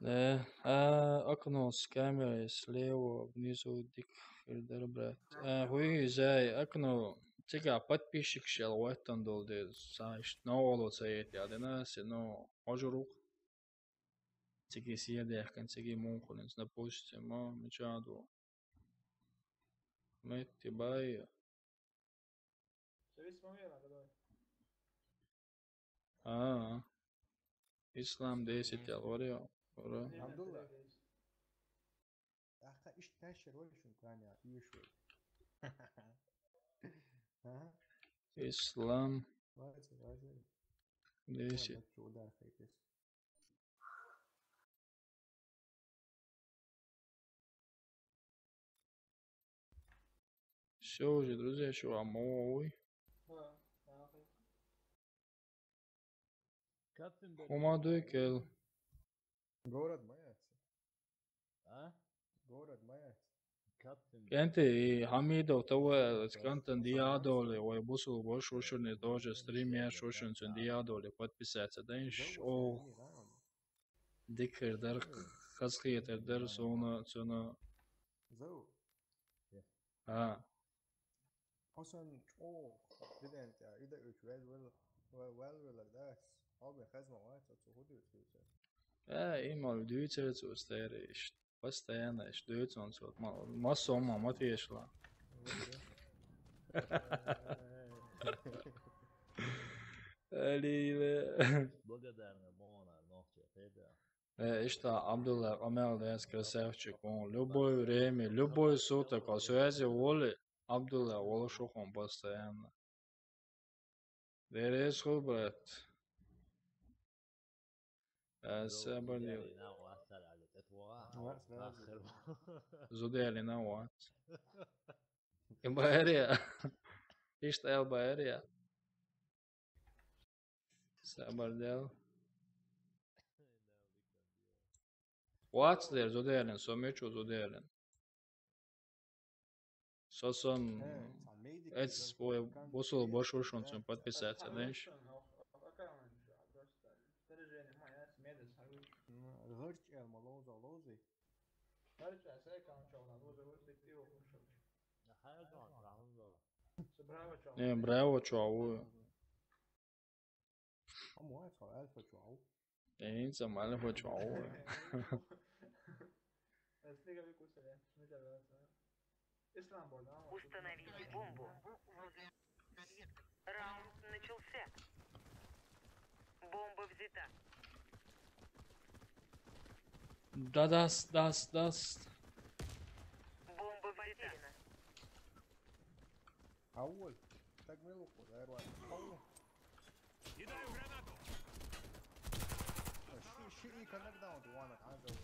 Э, а, окно с камерой слева внизу дик хилдер, брат. Э, хуи зай, окно. Цигахь подписчикаш ял ваттан долу деза, сан иштта новкъарло ца йита ял дина, се, ну, хьожур ву-кх. Циги седехкан, циги мунхалинца, допустим, а, мича ду. Метти бай. Все весь момент надо, давай. А, а. Ислам десять ял варио. Вара. Абдулла. Аха, иштта тайшар вай шун кани, а, июш вай. А? Ислам. Вай, вай, вай. Десять. Вай, вай, вай. Всё уже, друзья, что, а мой? Хумадуй кел. Город Маяц. А? Город Маяц. КӀентӀий, Хамидов, ТВ, скантан диадоли, вай бусул бош ушуни тоже стрим еш ушун цун диадоли, подписаться дайш. Ох. Дикир дар, хазхетар дар, сона, сона. Зау. А. Осан чӀогӀа студент, а, ида уьш вел, вел, вел, вел, вел, да. Хьо бен хазна вац, оцу хӀу дуьйцу дуьйцу. Э, и мал дуьйцу цо стери иш. Постоянно иш дуьйцу он цо. Ма, ма сома, ма тешла. Алиле. Благодарна, бона, нохча, хеда. Э, иштта Абдулла къамел дес, красавчик, он любое время, любой суток, он связи воли, Абдулла, волу шух он постоянно. Дерес ху, брат. Э, сабар дел. Зудели на вац. Байрия. Ишта эл байрия. Сабар дел. Вац дер зудели, со мичу зудели. Сосон эц бусул бош ушун цун подписаться, знаешь? Э, браво, чувак. Эн заман хочуау. Установите бомбу. Раунд начался. Бомба взята. Да, да, да, да. Бомба потеряна. Ауль, так мы луку, да, Руан? Ауль. Кидаю гранату. Ши, ши и knockdown, Руан, а, да.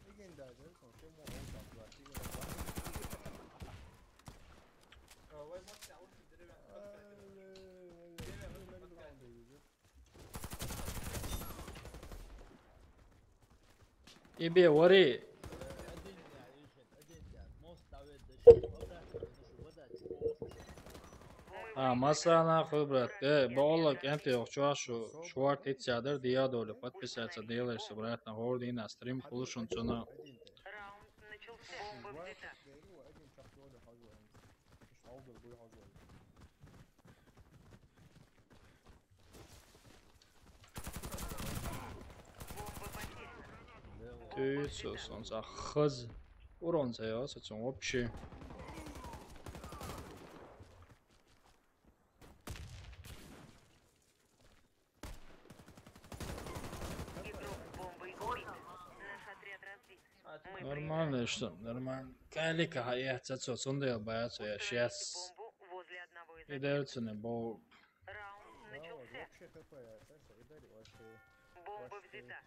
Иген да, да, ну, что ему он там, да, ши и knockdown. Возможно, лучше деревянный. Деревянный knockdown, да, идёт. Ибе, вари. А, масана хуй, брат. Э, боло кенте охчуа шу, шуар тит сядер диадоле, подписаться делаешь, брат, на гордина стрим кулушун цуна. Ты, со, со, со, хз. Урон за, я, со, со, вообще. Игрок с бомбой убит. Наш отряд разбит. Мы Нормально, что? Нормально. Калика, а я, цецо, сунда я бояться, я сейчас. Бомбу возле одного из И дается не бо. Раунд начался. Бомба взята.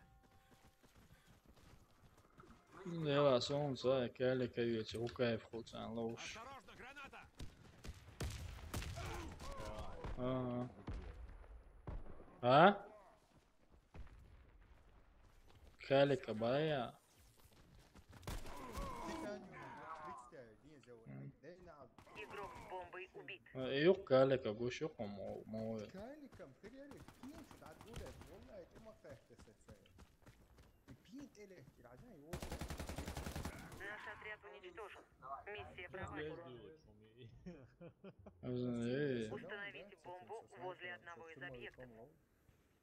Дела солнца, калика, я, цецо, хукаев хуцан лоуш. Ага. А? Калика бая. Игрок с бомбой убит. Э, юк, калика, гуш, юк, мо, мо. Наш отряд уничтожен. Миссия провалена. Эй. Установите бомбу возле одного из объектов.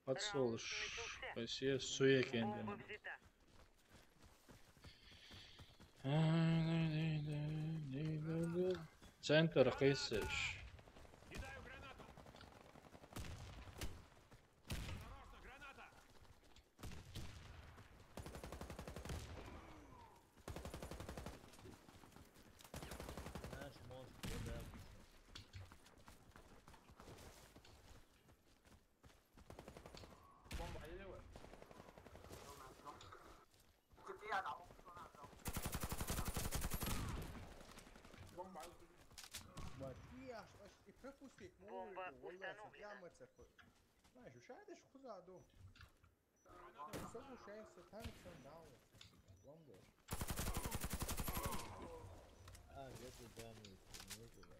Подслушай, суя кендин. Центр кысыш. Бомба установлена. Знаешь, ушариш куда ду. Все лучше, если там все даун. Бомба. А, где ты там есть? Нету, да.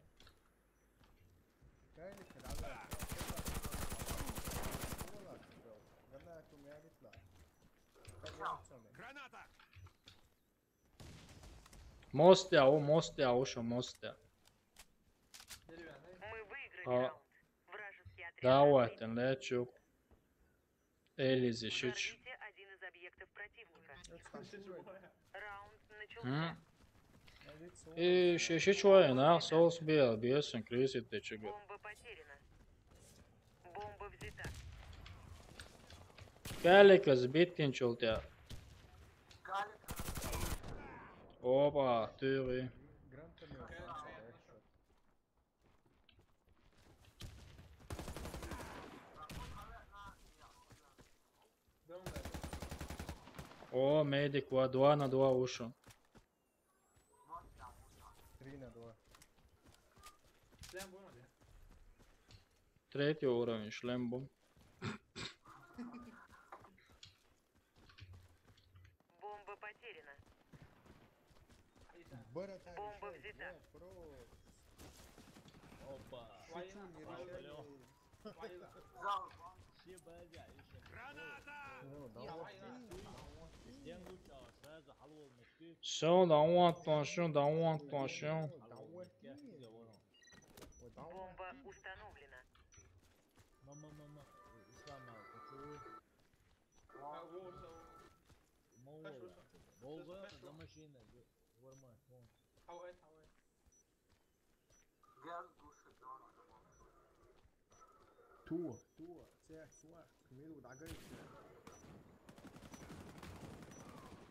Граната! Мост я, о, мост я, о, шо мост я. Мы выиграли А. Раунд. Вражеский отряд Давай, разбит. Тен лечу. Элизи шич. Установите один из объектов противника. Раунд начался. М? И ши, ши чуай, на, соус бел, бесен, кризит, ты чего? Бомба потеряна. Бомба взята. Калика сбитин чултя. Опа, тюри. Гранатами. Дом О, медик, ва, два на два ушел. Три на два. Шлем будем один. Третий уровень, шлем бум. Бомба потеряна. Братан, Бомба решай, взята. бро, бро. Опа. Шучу, не Валера, решай. Валера. Ну, Все базя, еще. ну, да Я вот Валера. ты, Стен лучше, сразу халвол мышты. Все, давай, атtention, давай, attention. Да вот ты. Ой, да вот Бомба ты. Установлена. Мама, мама. Ислама, почему? А, вот, вот. Мол, Хорошо, хорошо. Волга Хорошо. За машиной. Вормаш, вон. How it, how it. Gel bu şu zaman zaman. Тур, тур, цех, тур. Кмиру дагайся.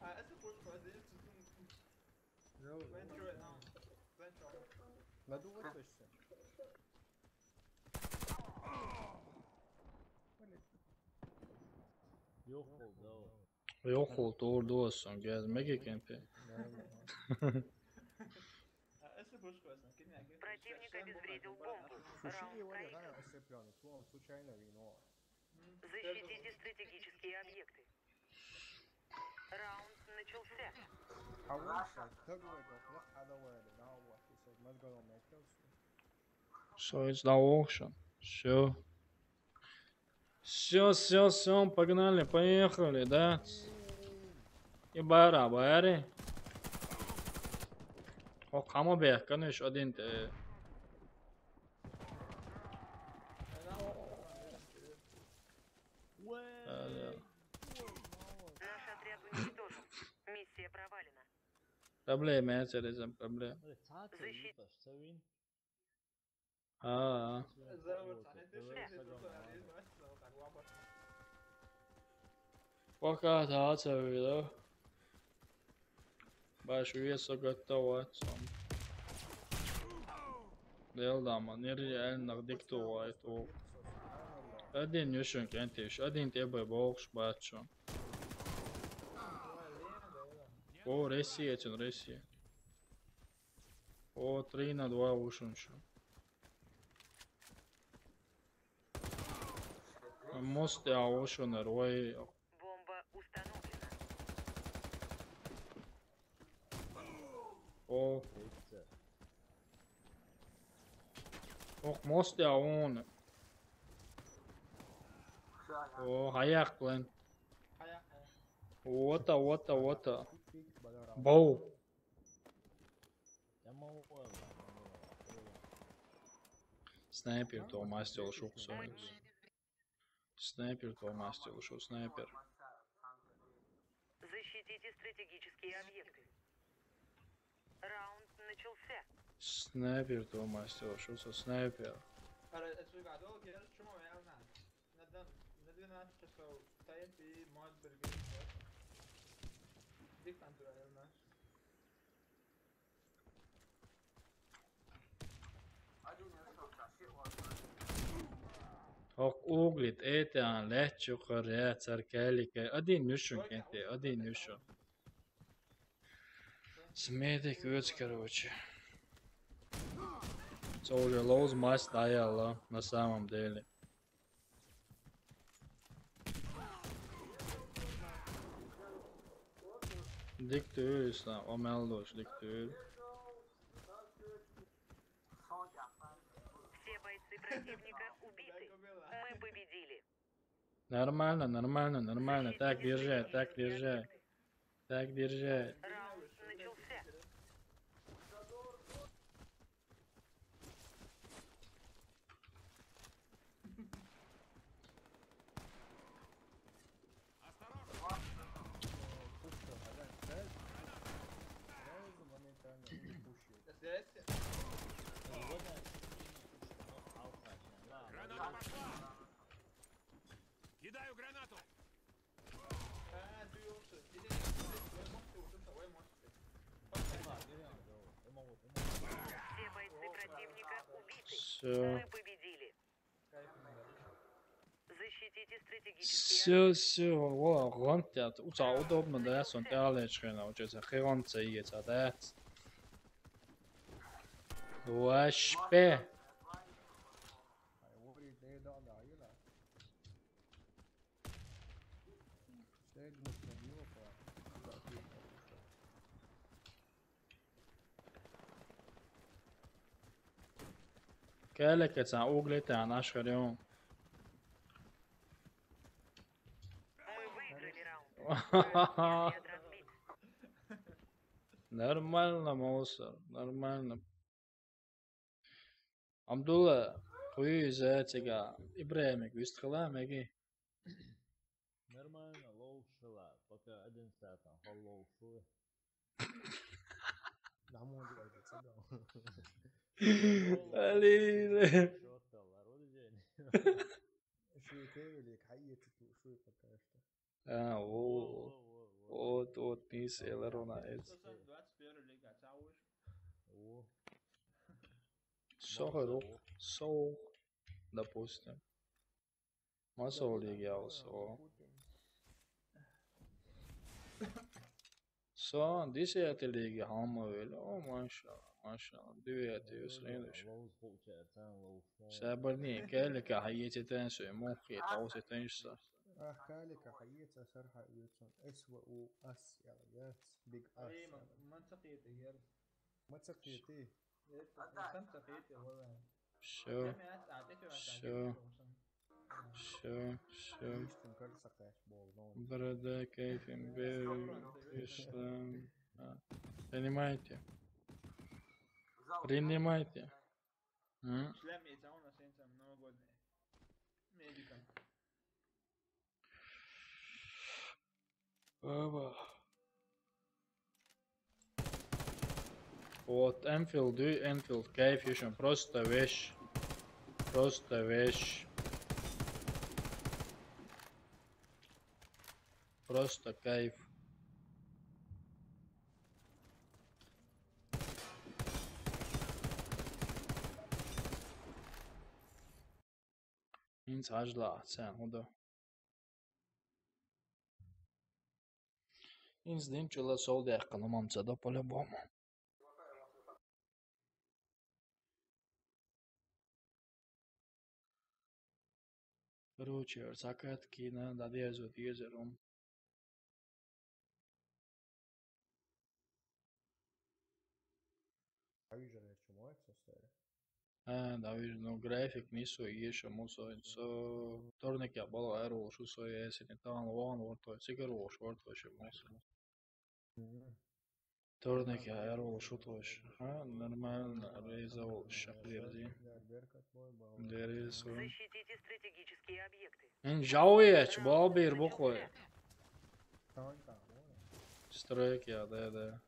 А, это будет поразительно. Ну, Венчур, а. Венчур. надувай точно. Блин, Yok oldu o. Yok oldu, orada olsun, gezmek ekenti. нормально. А, это будет поразительно. Кем я, кем я? Противник Шлем обезвредил бомба. бомбу. Слушай, Раунд его не проигран. знаю, ослеплённый. Вон, случайно вино. М, Защитите стратегические объекты. Раунд начался. А вот сейчас, кто говорит, вот, вот, а давай, да, вот, если вот мозгом я пёс. Все, it's the auction. Все. Все, все, все, погнали, поехали, да? И бара, бари. О, кама бек, конечно, один ты. Уэй! Э, Наш отряд уничтожен. Миссия провалена. Проблема, это проблема. Hadi saat Защит- sayı baş, sevin. А, Здорово, Саня, ты что, ты тут, а, здесь, давай, так, лапа. пока да, это видео. Baş üyesi готовится. Değil de ama nereye elinde dikti o ait o. Один юшин кентиш, один тебе бокс бачу. О, Россия, этим Россия. О, три на два ушин şu. Мост я ушин, рой. Бомба установлена. О, Neyse. ок, мост я он. Şu an О, аяк, блин. Аяк, аяк. Ота, ота, ота. Пик, пик, бадара. Боу. Tamam o var. Снайпер то мастер шук союз. Снайпер то мастер шук снайпер. Защитите стратегические объекты. Раунд начался. Снайпер то мастер шук со снайпер. Ара, это же гадал, где же чума, я знаю. На дом, на двенадцать часов стоит и может быть, говорит, вот. Диктантура, я знаю. Hadi ne çok taşı var. Ок, углит, это, лет чука, ряд, царкалика. Один юшин кенте, один юшин. Смеtek öç, короче. Soldier lows mas dayalı, на самом деле. Dik değil İslam, o meldoş dik değil. Son yapar. Все бойцы противника убиты. Мы победили. Нормально, нормально, нормально. Так держи, так держи. Так держи. Раунд начался. Пушка, а да, да? Сразу моментально пушит. Здесь. Кидаю гранату! А, ты лучше. Иди, иди, вы можете, вот это, вы можете. Все бойцы противника убиты. Все. Мы победили. Кайф, надо. Защитите Всё, всё, во, гонтят. Уца удобно, да, сон тяли чхена, учеца хигонца иеца, да. Вашпе. Калика цан углетан ашхарён. Мы выиграли раунд. Нормально, Мусор, нормально. Абдулла, хуй за цига Ибраимик вистхила меги. Нормально, лоушила, пока один сатан, хол лоушила. Намуди айда цада. Али. Шоттала, родижени. Шуй кевелик, хайе чуту, шуй пока что. А, о, вот, вот, нис элерона эц. Двадцать первый лига, цауш. О. Сохо рух, сох, допустим. Масолиги яус, о. Со, десятый лиги хама вел. О, машалла, машалла. Девятый, следующий. Сабарни, калика хайететен сой, мухи, таусетен са. Ах, калика хайет, а сарха уйцун. С В У С, яла, яц, биг С. Эй, ма-, мацакиети, яр. Мацакиети. Всё. Всё. Всё. Всё. Борода, кайфим, бер, ислам. А, принимайте. Принимайте. М? Ава. Вот, Энфилд, Энфилд, кайф ещё, просто вещь. Просто вещь. Просто кайф. Инц ажла, сен, худа. Инц динчула сол дяхкана мамца да по-любому. Короче, закат кина, да дезу, дезерум. Давижен ещё моет состояние. А, Давижен, ну, график не со, ещё мусо, со, вторник я бала аэро, шу со, если не там, вон, вот, то, цигар, вот, вот, вообще мусо. Вторник я аэро, шу то, а, нормально, резал, шахлерди. Дерезал. Защитите стратегические объекты. Ин жауя, чбал бир бухой. Стройки, да, да.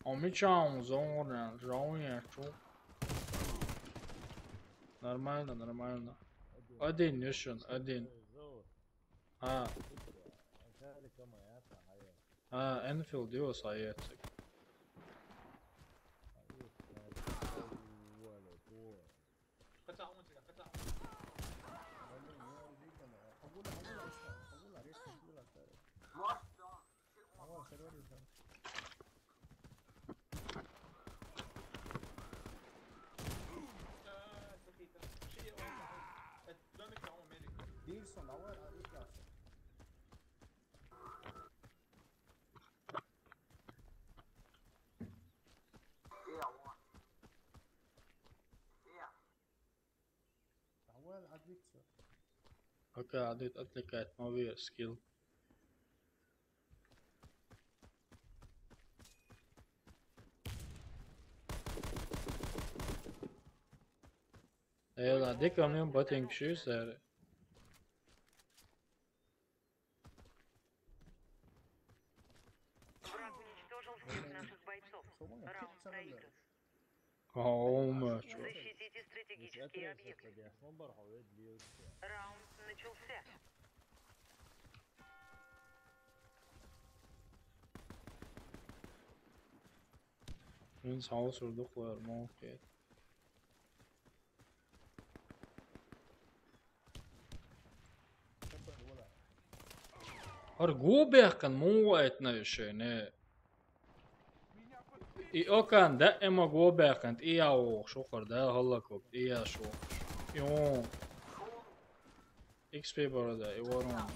А мы чё, он зону, зону, чё? Нормально, нормально. Один, Нюшин, один. А. А, Энфилд, его советчик. تعال عاد فيكتور. اوكي، عديت اتلكات، ما بي سكيل. يلا، ديكم يوم باتينج شو صار؟ Враг уничтожил всех наших бойцов. Раунд проигран. Aa, olmuyor. Защитите стратегические объекты. Раунд начался. Мен сау сүрдүк қоярмын, окей. Har gobehkan mu etnä šeine. I okan da ema gobehkan, i au šukar da halakop, i ja šu. Jo. X P boroda, i vorom.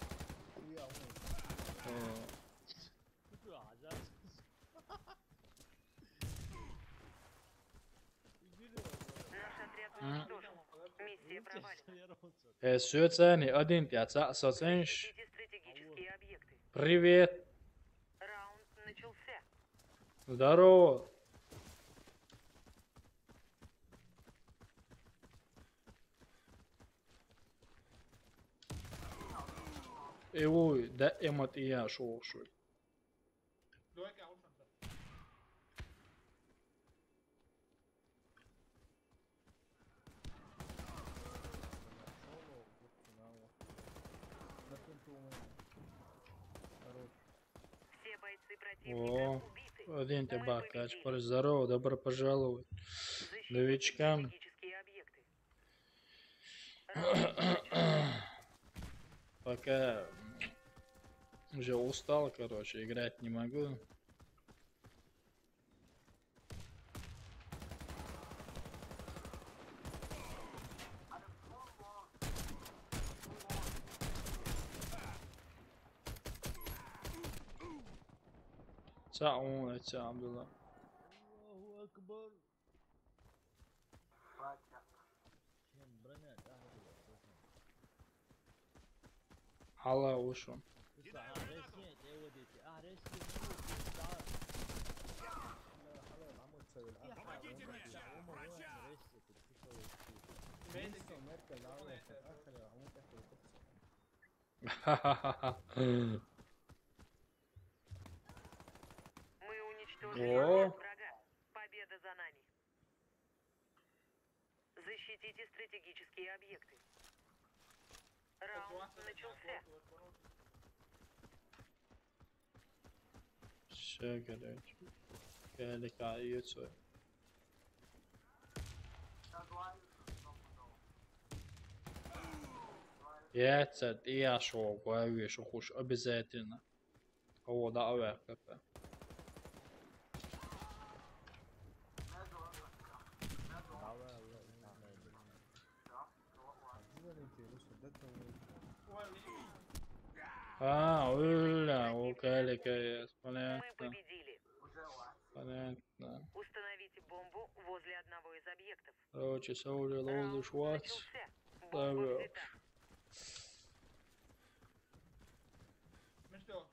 Наш отряд уничтожен. Миссия провалена. E, syötsäni adintia sa, sa senš. Защитите стратегические объекты. Привет. Раунд начался. Здорово. Evo, da emat i ja šošuj. Все бойцы противника убиты. Один тебе бакач, здорово, добро пожаловать. Новичкам. Защитите стратегические объекты. Пока уже устал, короче, играть не могу. Sağ ol, sağ ol. Allahu Akbar. Hala ушел. Мы уничтожили отряд врага. Победа за нами. Защитите стратегические объекты. Раунд начался. Все, короче. Велика яйцо. Яйца, я шо, говорю, что хочешь обязательно. О, да, авиа, капе. А, уля, окей, окей, понятно. Мы победили. Понятно. Установите бомбу возле одного из объектов. Короче, Сауль Лоуд Шварц. Бомба взята.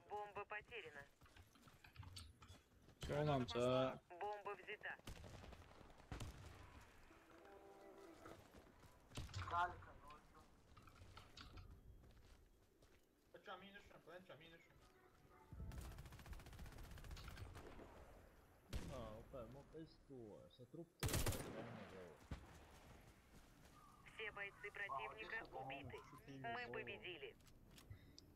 Бомба потеряна. Что нам за... Бомба взята. А, опа, мог эсту, сатруп. Все бойцы противника убиты. Мы победили.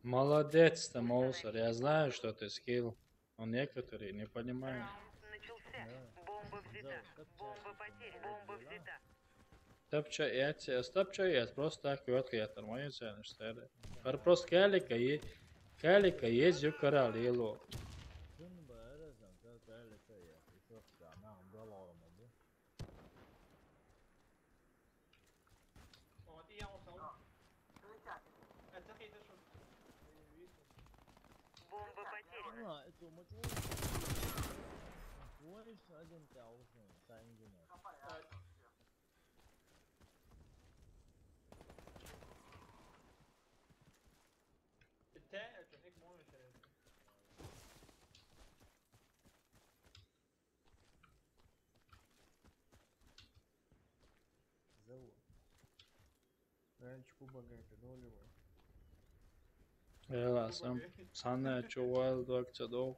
Молодец ты, Моусер. Я знаю, что ты скилл. Но некоторые не понимают. Раунд начался. Бомба взята. Бомба потеряна. Бомба взята. Stop chat, ja, stop chat, ja, просто так, вот я там, мои цены, что ли. Просто калика, калика есть, юкара лило. Бомба потеряна. Zău. Aici cu băgăi pe două ore. Ela, sam, sana ce wild dog ce două.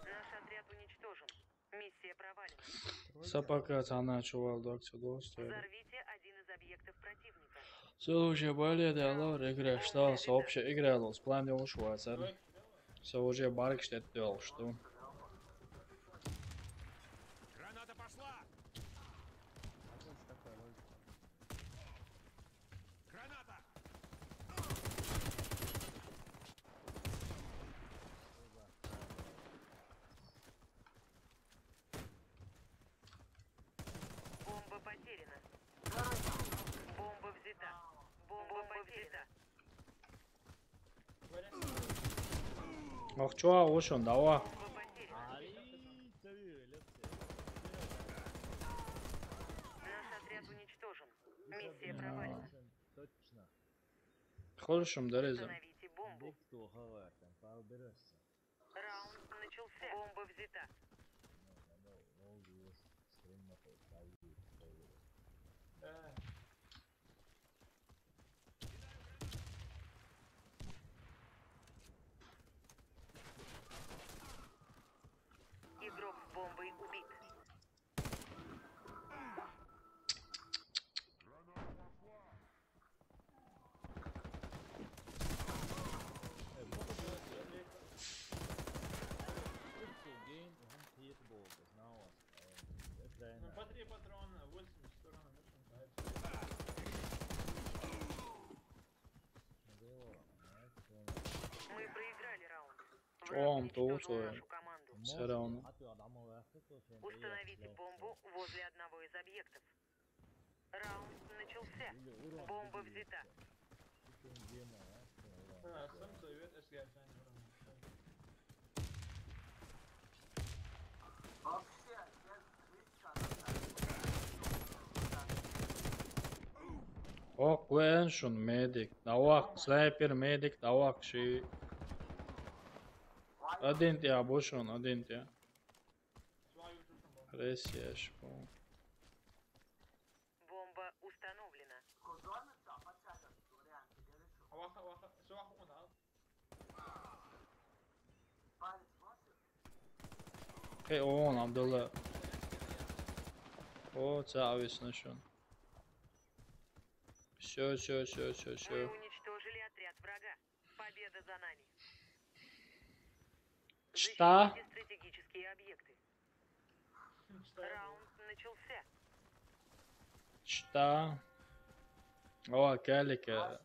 Наш отряд уничтожен. Миссия провалена. Сапака цана чувал доксу достой. Взорвите один из объектов противника. Со уже более дало, игра, что сообща игра лос, план йолуш вацар. Со уже барык штет йолуш, что. Граната пошла! Граната! Бомба потеряна. Бомба взята. Бомба потеряна. Ох, чё, ушёл, давай. Бомба потеряна. Наш отряд уничтожен. Миссия провалена. Точно. Хорошо, да, Реза. Установите бомбу. Раунд начался. Бомба взята. Игрок с бомбой убит. Ну, по три патрона, восемьдесят урона, в общем, кайф. Мы проиграли раунд. Враг уничтожил нашу команду. Всё равно. Установите бомбу возле одного из объектов. Раунд начался. Бомба взята. Ок, вен шун медик. Давак, снайпер, медик, давак ши. Один тя, бушун, один тя. Ресеш, по. Бомба установлена. Хе, он, Абдулла. О, цавис нашён. Всё, всё, всё, всё, всё. Мы уничтожили отряд врага. Победа за нами. Чта? Защитите стратегические объекты. Раунд начался. Чта? О, келика.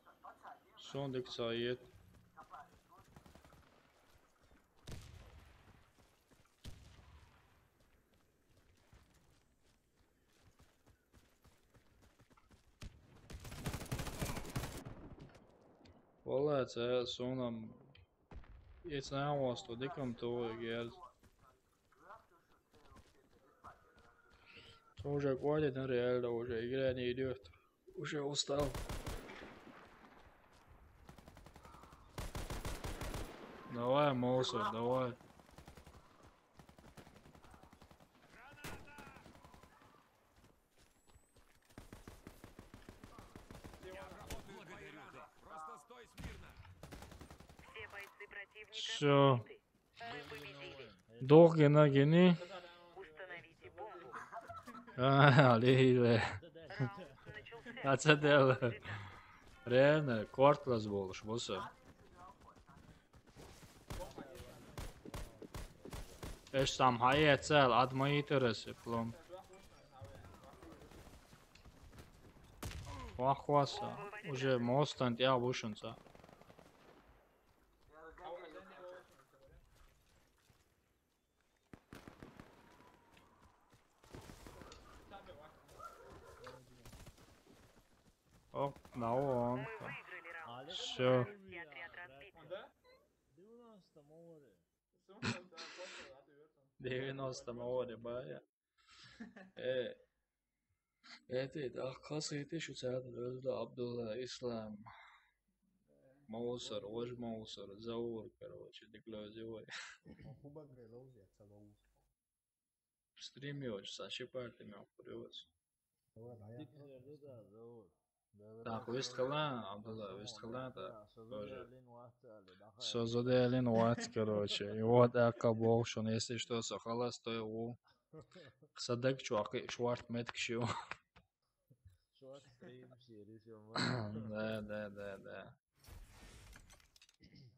Сундук соет. Валлай, цу сунам. Ецна васту дикам то герз. Уже квалит, реально уже игра не идёт. Уже устал. Давай, Моуса, давай. Все бойцы противника Всё. Убиты. Мы победили. Дух гена гени. Установите бомбу. А, алейве. Раунд начался. Ацадел. Реально, кортлас болуш, буса. Эш сам хае цел, адмоитерес, плом. Вахваса. Уже мостан тя бушунца. Оп, на он. Мы выиграли раунд. Всё. Вражеский отряд разбит. девяносто море, бая. Э, эти, да, кас эти шу цаат, Абдулла, Абдулла, Ислам. Маусар, Вож Маусар, Заур, короче, дык лёзевой. Кубок Лёзе, это Заур. Стрим ёч, сачи парти мя привез. Так, вест хала, Абдулла, вест хала, да, тоже. Со зоделин вац, короче. И вот, ака болшун, если что, со хала стой у. Садак чуаки, шварт метк шиу. Стрим сервис. Да, да, да, да.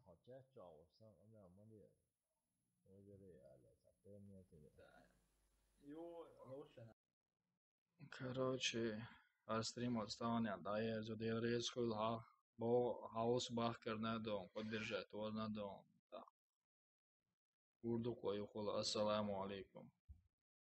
Хоча чого сам она мали. Ой, я я сапемия тебе. Jo, lotion. Короче, аз стрим отставания да е за дел резкул ха. Бо хаос бах карна дон, поддержать возна дон. Да. Урду кой хул. Ассаламу алейкум.